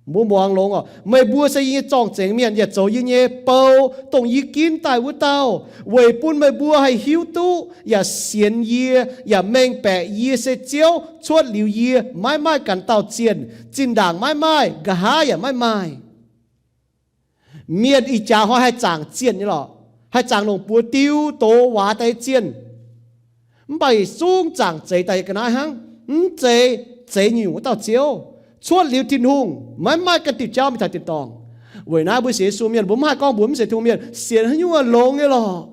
Mbuo muangx longx oc. Meih mbuo se yie nyei zorng-zengx mienh, yaac zoux yie nyei bou, dongh yie ginv daaih wuov dauh, weic bun meih mbuo haih hiuv duqv yaac sienx yie, yaac mengh baeqc yie se Ziouv. Cuotv liuz yie, maiv maaih ganh dauh zienh. Zinh ndaangc maiv maaih, nqa'haav yaac maiv maaih. Mienh ih jaax hnoi haih zaangc zienh nyei lorqc, haih zaangc longc buoz diu doz waax daaih nyei zienh. Mv baac yietc zungv zaangc zeix daaih ga'naaiv hnangv. Mv zeiz zeix nyungc wuov dauh Ziouv. Cuotv liuz Tin-Hungh, maiv maaih ganh diuh jauv mingh taux tin-dorngh. Weic naaiv mbuo sienx Yesu mienh, mbuo mv haih gorngv mbuox mv sienx Tin-Hungh mienh sienx haaix nyungc longx nyei lorqc.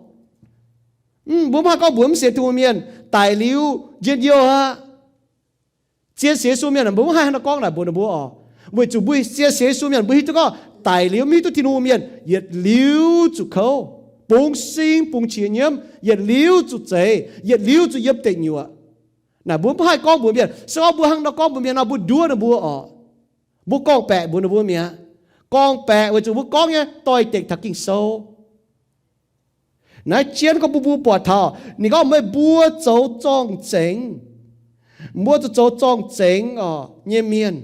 Mbuo mv haih gorngv mbuox mv sienx Tin-Hungh mienh daic liuz njien-youh aqv. Zien sienx Yesu mienh, mbuo mv haih hnangv naaiv gorngv naaic mbuox ninh mbuo oc. Weic zuqc mbuo zien sienx Yesu mienh, mbuo hiuv duqv gorngv daic liuz mv hiuv duqv Tin-Hungh mienh yietc liuz zuqc kouv, bungx sing bungx qiex nyiemv, yietc liuz zuqc zeix, yietc liuz zuqc yiem deic nyuoqc. Naaic mbuo mv haih gorngv mbuox mienh. Se gorngv mbuo hnangv nor gorngv mbuox mienh nor, mbuo nduov ninh mbuo oc. Mbuo gorngv-baeqc mbuox ninh mbuo mi'aqv. Gorngv-baeqc weic zuqc mbuo gorngv nyei doix-dekc taux Ging-Sou. Naaiv jienv gorngv bun mbuo buatc taux ninh gorngv, Meih mbuo zoux zorng-zengx. Mbuo zuqc zoux zorng-zengx oc nyei mienh.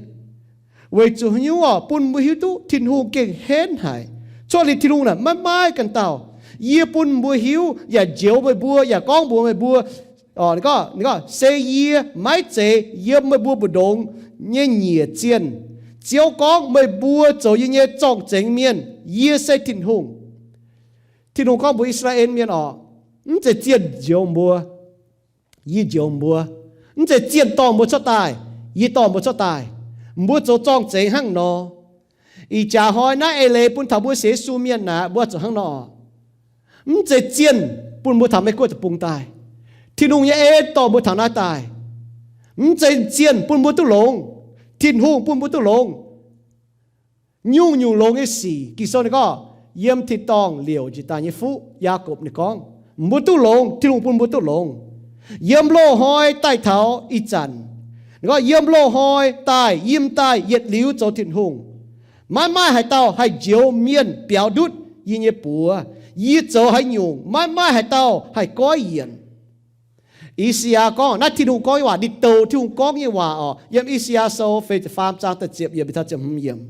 Weic zuqc haaix nyungc oc? Bun mbuo hiuv duqv Tin-Hungh gengh henv haic. Cuotv liuz Tin-Hungh naaic maiv maaih ganh dauh. Yie bun mbuo hiuv yaac njoux meih mbuo yaac gorngv mbuox meih mbuo, se yie maiv zeiz yiem meih mbuo mbu'ndongx nyei nyiec zienh. Ziouv gorngv, Meih mbuo zoux yie nyei zorng-zengx mienh. Yie se Tin-Hungh. Tin-Hungh gorngv mbuox I^saa^laa^en Mienh oc, mv zeiz zienh njoux mbuo. Yie njoux mbuo. Mv zeiz zienh dorh mbuo cuotv daaih. Yie dorh mbuo cuotv daaih. Mbuo zoux zorng-zengx hnangv nor. Ih jaax hnoi naaiv eix leiz bun taux mbuo sienx Yesu mienh naaic, mbuo zuqc hnangv nor. Mv zeiz zienh bun mbuo taux Meiv Guoqv deic-bung daaih. Tin-Hungh nyei en dorh mbuo taux naaiv daaih. Mv zeiz zienh bun mbuo duqv longx. Tin-Hungh bun mbuo duqv longx. Nyungc-nyungc longx nyei sic, Ging-Sou ninh gorngv, yiem tin-dorngh liouc njiec daaih nyei fuqv, Yaakopv ninh gorngv, mbuo duqv longx, Tin-Hungh bun mbuo duqv longx. Yiem loz-hnoi daaih taux ih zanc, gorngv yiem loz-hnoi daaih, yiem daaih yietc liuz zoux Tin-Hungh, maiv maaih haaix dauh haih njoux mienh biaux ndutv yie nyei buoz. Yie zoux haaix nyungc, maiv maaih haaix dauh haih goiv yienc. I^saa^yaa gorngv, naaiv Tin-Hungh gorngv nyei waac, ninh douc Tin-Hungh gorngv nyei waac oc. Yiem I^saa^yaa Sou feix ziepc faam zaang da'ziepc yiemc taux ziepc hmz yiemc,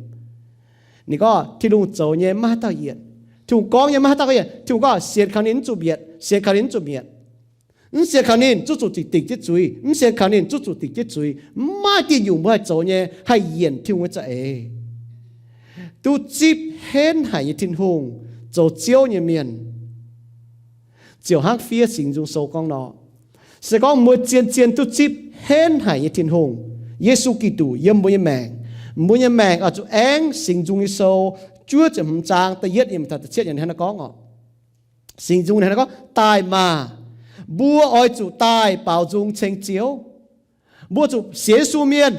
ninh gorngv Tin-Hungh zoux nyei maiv haaix dauh yienc. Tin-Hungh gorngv nyei maiv haaix dauh yienc. Tin-Hungh gorngv, sienx kaux ninh mv zuqc mietc, sienx kaux ninh mv zuqc mietc. Mv sienx kaux ninh zuqc zuqc dingc, dingc jienv zuiz. Mv sienx kaux ninh zuqc zuqc dingc jienv zuiz. Mv maaih diuh nyungc mbuo haih zoux nyei haih yienc Tin-Hungh nyei za'eix. Duqv zipv henv haic nyei Tin-Hungh, zoux Ziouv nyei mienh, ziouc hnangv fiev Singx Nzung Sou gorngv nor, se gorngv mbuo zien-zien duqv zipv henv haic nyei Tin-Hungh, Yesu Giduc, yiem mbuo nyei maengc, mbuo nyei maengc oix zuqc aengv Singx Nzung Sou juov ziepc hmz zaang da'yietv yiemc taux da'cietv yiemc hnangv naaiv gorngv oc. Singx Nzung hnangv naaiv gorngv, daaih maah! Mbuo oix zuqc daaih baaux nzung ceng Ziouv. Mbuo zuqc sienx Yesu mienh,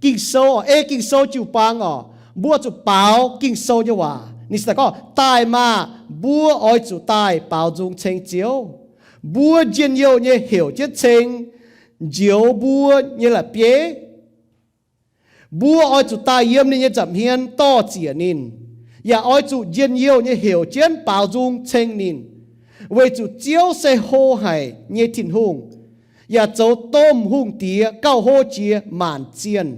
Ging-Sou, ei Ging-Sou jiu-baang oc, mbuo zuqc baaux Ging-Sou nyei waac. Ninh se gorngv, daaih maah! Mbuo oix zuqc daaih baaux nzung ceng Ziouv. Mbuo njien-youh nyei heuc jienv ceng, njoux mbuo nyei la'bieiv. Mbuo oix zuqc daaih yiem ninh nyei nza'hmien dor-ziec ninh, yaac oix zuqc njien-youh nyei heuc jienv baaux nzung ceng ninh, weic zuqc Ziouv se hlo haic nyei Tin-Hungh, yaac zoux domh hungh diex gauh hlo jiex maanc zienh.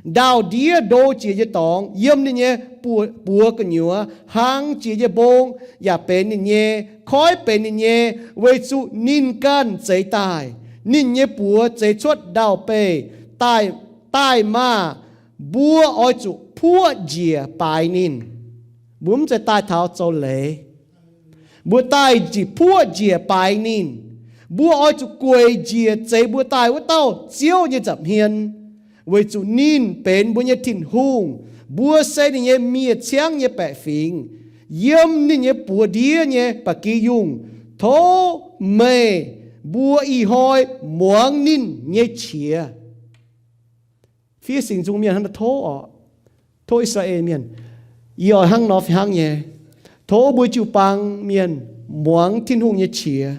Ndaauh-ndiev ndo jiex nyei dorngx yiem ninh nyei buoz gu'nyuoz, hlang jiex nyei mbong yaac benx ninh nyei, koiv benx ninh nyei, weic zuqc ninh ganh zeix daaih. Ninh nyei buoz zeix cuotv ndaauh-beih. Daaih, daaih maah! Mbuo oix zuqc puoqv njiec baaix ninh. Mbuo mv zeiz daaih taux zoux leiz. Mbuo daaih njiec puoqv njiec baaix ninh. Mbuo oix zuqc gueic njiec zeix mbuo daaih wuov dauh Ziouv nyei nza'hmien, weic zuqc ninh benx mbuo nyei Tin-Hungh. Mbuo se ninh nyei miev-ciangv nyei baeqc fingx, yiem ninh nyei buoz-ndiev nyei ba'gi yungh. Tov meih mbuo ih hnoi muangx ninh nyei qiex. Fiev Singx Nzung mienh hnangv naaiv tov oc, tov I^saa^laa^en Mienh, yie oix hnangv nor fih hnangv nyei. Tov mbuo jiu-baang mienh muangx Tin-Hungh nyei qiex.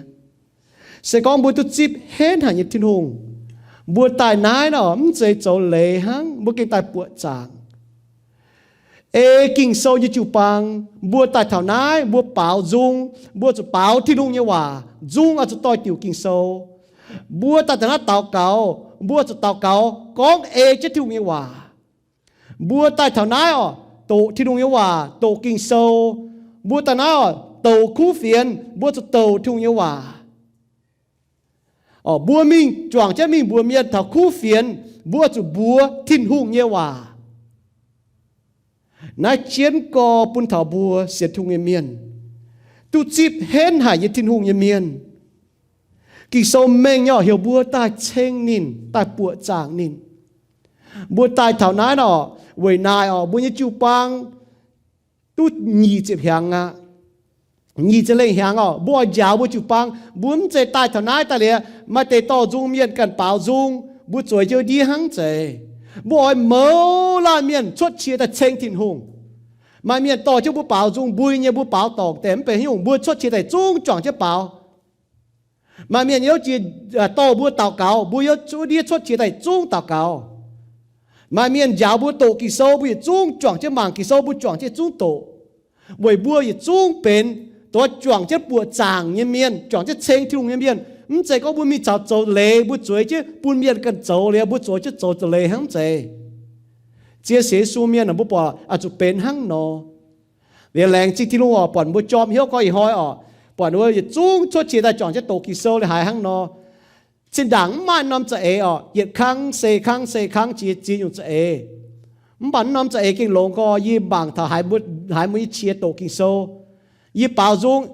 Se gorngv mbuo duqv zipv henv haic nyei Tin-Hungh, mbuo daaih naaiv nor mv zeiz zoux leiz hnangv, mbuo gengh daaih buoqc zaangc. Ei Ging-Sou nyei jiu-baang, mbuo daaih taux naaiv mbuo baaux nzung, mbuo zuqc baaux Tin-Hungh nyei waac. Nzung oix zuqc doix-diuc Ging-Sou. Mbuo daaih taux naaiv daux gaux, mbuo zuqc daux gaux gorngv ei jienv Tin-Hungh nyei waac. Mbuo daaih taux naaiv oc, doqc Tin-Hungh nyei waac, doqc Ging-Sou. Mbuo daaih naaiv oc, douc kuv fienx, mbuo zuqc douc Tin-Hungh nyei waac. Mbuo mingh juangc jienv mingh mbuox mienh taux kuv fienx, mbuo zuqc mbuox Tin-Hungh nyei waac. Naaiv jienv gorx bun taux mbuo sienx Tin-Hungh nyei mienh, duqv zipv henv haic nyei Tin-Hungh nyei mienh. Ging-Sou mengh nyei oc, heuc mbuo daaih ceng ninh, daaih buoqc zaangc ninh. Mbuo daaih taux naaiv nor, weic naaic oc, mbuo nyei jiu-baang duqv nyic ziepc hnyangx aqv. Nyic ziepc lengh hnyangx oc, mbuo oix njaaux mbuo jiu-baang. Mbuo mv zeiz daaih taux naaiv daaih liuz, maaih deix dorh nzung mienh ganh baaux nzung, mbuo zueiz jienv ndiev hnangv zeiz. Mbuo oix mouz laanh mienh cuotv qiex daaih ceng Tin-Hungh. Maaih mienh dorh jienv mbuo baaux nzung mbui nyei, mbuo baaux dorngc deix mv benx haaix nyungc, mbuo cuotv qiex daaih zungv juangc jienv baaux. Maaih mienh yiem jiex dorh mbuo daux gaux, mbuo yiem ndiev cuotv qiex daaih zungv daux gaux. Maaih mienh njaaux mbuo doqc Ging-Sou, mbuo yietc zungv juangc jienv mangc Ging-Sou, mbuo juangc jienv zungv doqc. Weic mbuo yietc zungv benx doix juangc jienv buoqc zaangc nyei mienh, juangc jienv ceng Tin-Hungh nyei mienh. Mv zeiz gorngv mbuo mingh caux zoux leiz, mbuo zueiz jienv bun mienh ganh zoux liuz, mbuo zueiz jienv zoux leiz hnangv mv zeiz. Zien sienx Yesu mienh mbuo buatc oix zuqc benx hnangv nor. Liuz laengz zingh Tin-Hungh oc, buatc mbuo jorm hnyouv gorx ih hnoi oc, buatc mbuo yietc zungv cuotv qiex daaih juangc jienv doqc Ging-Sou liuz haiz hnangv nor. Zinh ndaangc mv maaih norm za'eix oc, yietc kangv se kangv se kangv jiex ziex nyungc za'eix. Mv baac mv norm za'eix gengh longx gorx, yie mangc taux haiz mbuo, haiz mbuo nyei qiex doqc Ging-Sou, yie baaux nzung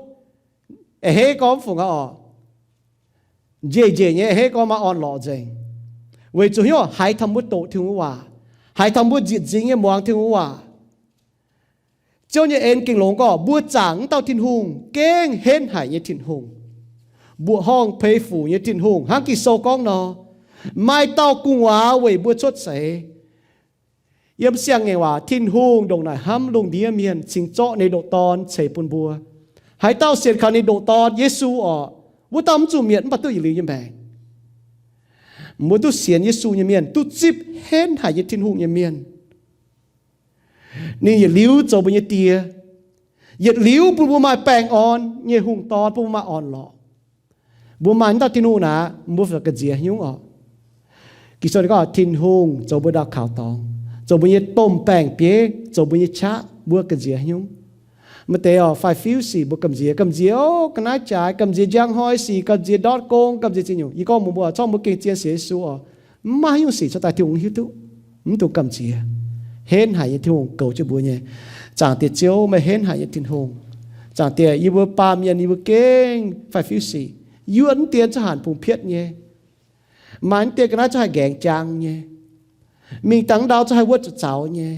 a'hneiv gorx mv fungc aqv oc. Njiec njiec nyei a'hneiv gorx maaih orn-lorqc nzengc. Weic zuqc hnyouv haiz taux mbuo doqc Tin-Hungh waac, haiz taux mbuo nzieqc nzingx nyei muangx Tin-Hungh waac. Ziouv nyei en gengh longx gorx, mbuo zaangc mv dauh Tin-Hungh gengh henv haic nyei Tin-Hungh, mbuoqc horngh peix fuc nyei Tin-Hungh, hnangv Ging-Sou gorngv nor, maaih dauh gu'nguaaz weic mbuo cuotv seix. Yiem siang-ngaengc waac, Tin-Hungh ndongc naaic hnamv lungh ndiev mienh, cingx zorqv ninh ndoqc Dorn ceix bun mbuo. Haaix dauh sienx kaux ninh ndoqc Dorn, Yesu orqc, wuov dauh mv zuqc mietc mv baac duqv yietc liuz nyei maengc. Mbuo duqv sienx Yesu nyei mienh, duqv zipv henv haic nyei Tin-Hungh nyei mienh, ninh yietc liuz zoux mbuo nyei Die, yietc liuz bun mbuo maaih baengh orn nyei hungh dorn, bun mbuo maaih orn-lorqc. Mbuo maaih naaiv dauh Tin-Hungh naaic, mbuo gamh nziex nyungc oc. Ging-Sou ninh gorngv Tin-Hungh zoux mbuo ndau kaux dorngx, zoux mbuo nyei domh baeng-bieiv, zoux mbuo nyei qaqv, mbuo gamh nziex nyungc. Maaih deix oc, faix-fiuv sic mbuo gamh nziex, gamh nziex oc, ga'naaiv jaaix, gamh nziex njang hnoi sic, gamh nziex ndortv gong, gamh nziex ziex nyungc. Yie gorngv mbuox mbuo, corc mbuo gengh zien sienx Yesu oc, mv maaih haaix nyungc sic corc daaih Tin-Hungh hiuv duqv, mv dungx gamh nziex. Henv haic nyei Tin-Hungh goux jienv mbuo nyei. Zaangc Diex Ziouv, meih henv haic nyei Tin-Hungh. Zaangc Diex, yie mbuo baamh mienh yie mbuo gengh faix-fiuv sic, yuoqv mv dien zuqc hanc bungx pietv nyei, maaih mv dien ga'naaiv zuqc haih nqaengx jaang nyei, mingh dangh ndau zuqc haih wuov zuqc zaux nyei.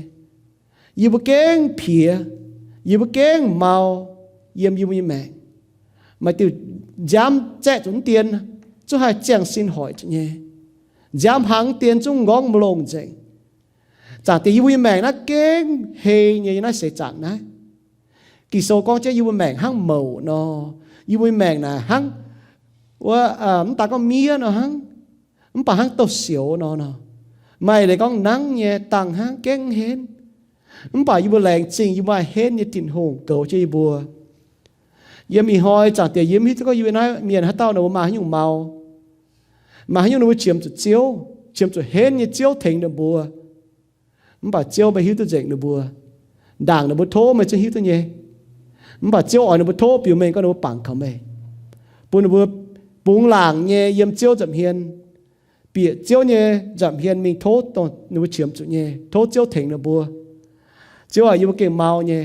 Yie mbuo gengh piex, yie mbuo gengh mau yiem yie mbuo nyei maengc. Maaih diuh nziaamv zaeqv zuqc mv dien zuqc haih ziangh sin hoic zuqc nyei. Nziaamv hlang mv dien zungv nqorngv maiv longh nzengc. Zaangc Diex, yie mbuo nyei maengc naaiv gengh hei nyei, yiem naaiv seix zaangc naaiv. Ging-Sou gorngv jienv yie mbuo maengc hnangv mouc nor. Yie mbuo nyei maengc naaic hnangv wuov, mv daan gorngv miev nor hnangv, mv baac hnangv douz-sioux nor nor. Maaih leiz gorngv nangv nyei, dangh hnangv, gengh mv henv. Mv baac yie mbuo laengz zingh yie mbuo maaih henv nyei Tin-Hungh goux jienv yie mbuo. Yiem ih hnoi Zaangc Diex, yie mv hiuv duqv gorngv yie mbuo naaiv mienh haaix dauh ninh mbuo maaih haaix nyungc mau, maaih haaix nyungc ninh mbuo qiemx zuqc Ziouv, qiemx zuqc henv nyei Ziouv tengx ninh mbuo. Mv baac Ziouv meih hiuv duqv nzengc ninh mbuo. Ndaangc ninh mbuo tov meih zungv hiuv duqv nyei. Mv baac Ziouv oix ninh mbuo tov biux mengh gorngv ninh mbuo bangc kaux meih, bun ninh mbuo bungx laangc nyei yiem Ziouv nza'hmien, bieqc Ziouv nyei nza'hmien mingh tov dongh ninh mbuo qiemx zuqc nyei, tov Ziouv tengx ninh mbuo. Ziouv aac, yie mbuo gengh mau nyei.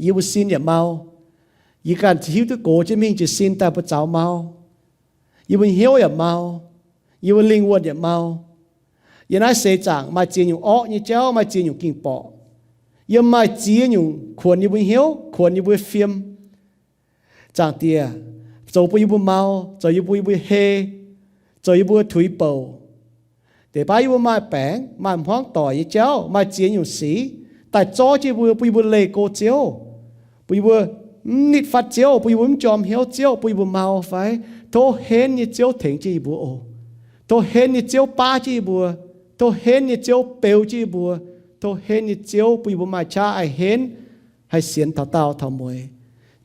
Yie mbuo sin yaac mau. Yie ganh hiuv duqv gox jienv mingh jiez sin daaih buoz-zaux mau. Yie mbuo hnyouv yaac mau. Yie mbuo lingh wuonh yaac mau. Yiem naaiv seix zaangc maaih ziex nyungc orqv nyei jauv, maaih ziex nyungc ging-borqc. Yiem maaih ziex nyungc kuonx yie mbuo hnyouv, kuonx yie mbuo fiem. Zaangc Diex, zoux bun yie mbuo mau, zoux yie mbuo, yie mbuo hei, zoux yie mbuo tuix bouc. Deix baav yie mbuo maaih baengc, maaih hmuangv doic nyei jauv, maaih ziex nyungc sic daaih zorv jienv yie mbuo, bun yie mbuo leih go Ziouv, bun yie mbuo mv nitv fatv Ziouv, bun yie mbuo mv jorm hnyouv Ziouv, bun yie mbuo mau fai? Tov henv nyei Ziouv tengx jienv yie mbuo oc. Tov henv nyei Ziouv baav jienv yie mbuo. Tov henv nyei Ziouv beu jienv yie mbuo. Tov henv nyei Ziouv bun yie mbuo maaih qaqv haih henv, haih sienx taux daauh taux mueiz.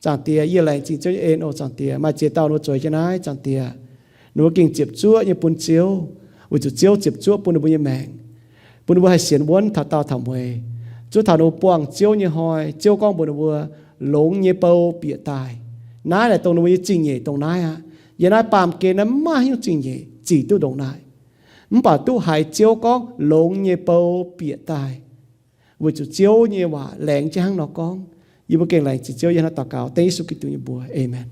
Zaangc Diex, yie laengz zingh Ziouv nyei en oc. Zaangc Diex, maaih ziex dauh ninh mbuo zueiz jienv naaiv, Zaangc Diex, ninh mbuo gengh ziepc zuoqv nyei bun Ziouv, weic zuqc Ziouv ziepc zuoqv bun ninh mbuo nyei maengc, bun ninh mbuo haih sienx wuonv taux daauh taux mueiz. Zuov taux ninh mbuo buangh Ziouv nyei hnoi, Ziouv gorngv mbuox ninh mbuo, longx nyei bou bieqc daaih. Naaiv naaic dongh ninh mbuo nyei zingh nyeic dongh naaiv aqv. Yiem naaiv baamh gen naaiv maiv maaih haaix nyungc zingh nyeic zic duqv ndongc naaic. Mv baac duqv haiz Ziouv gorngv longx nyei bou bieqc daaih, weic zuqc Ziouv nyei waac laengz jienv hnangv nor gorngv. Yie mbuo gengh laengz zingh Ziouv, yie hnangv daux gaux dengv Yesu Giduc nyei mbuox, aamen.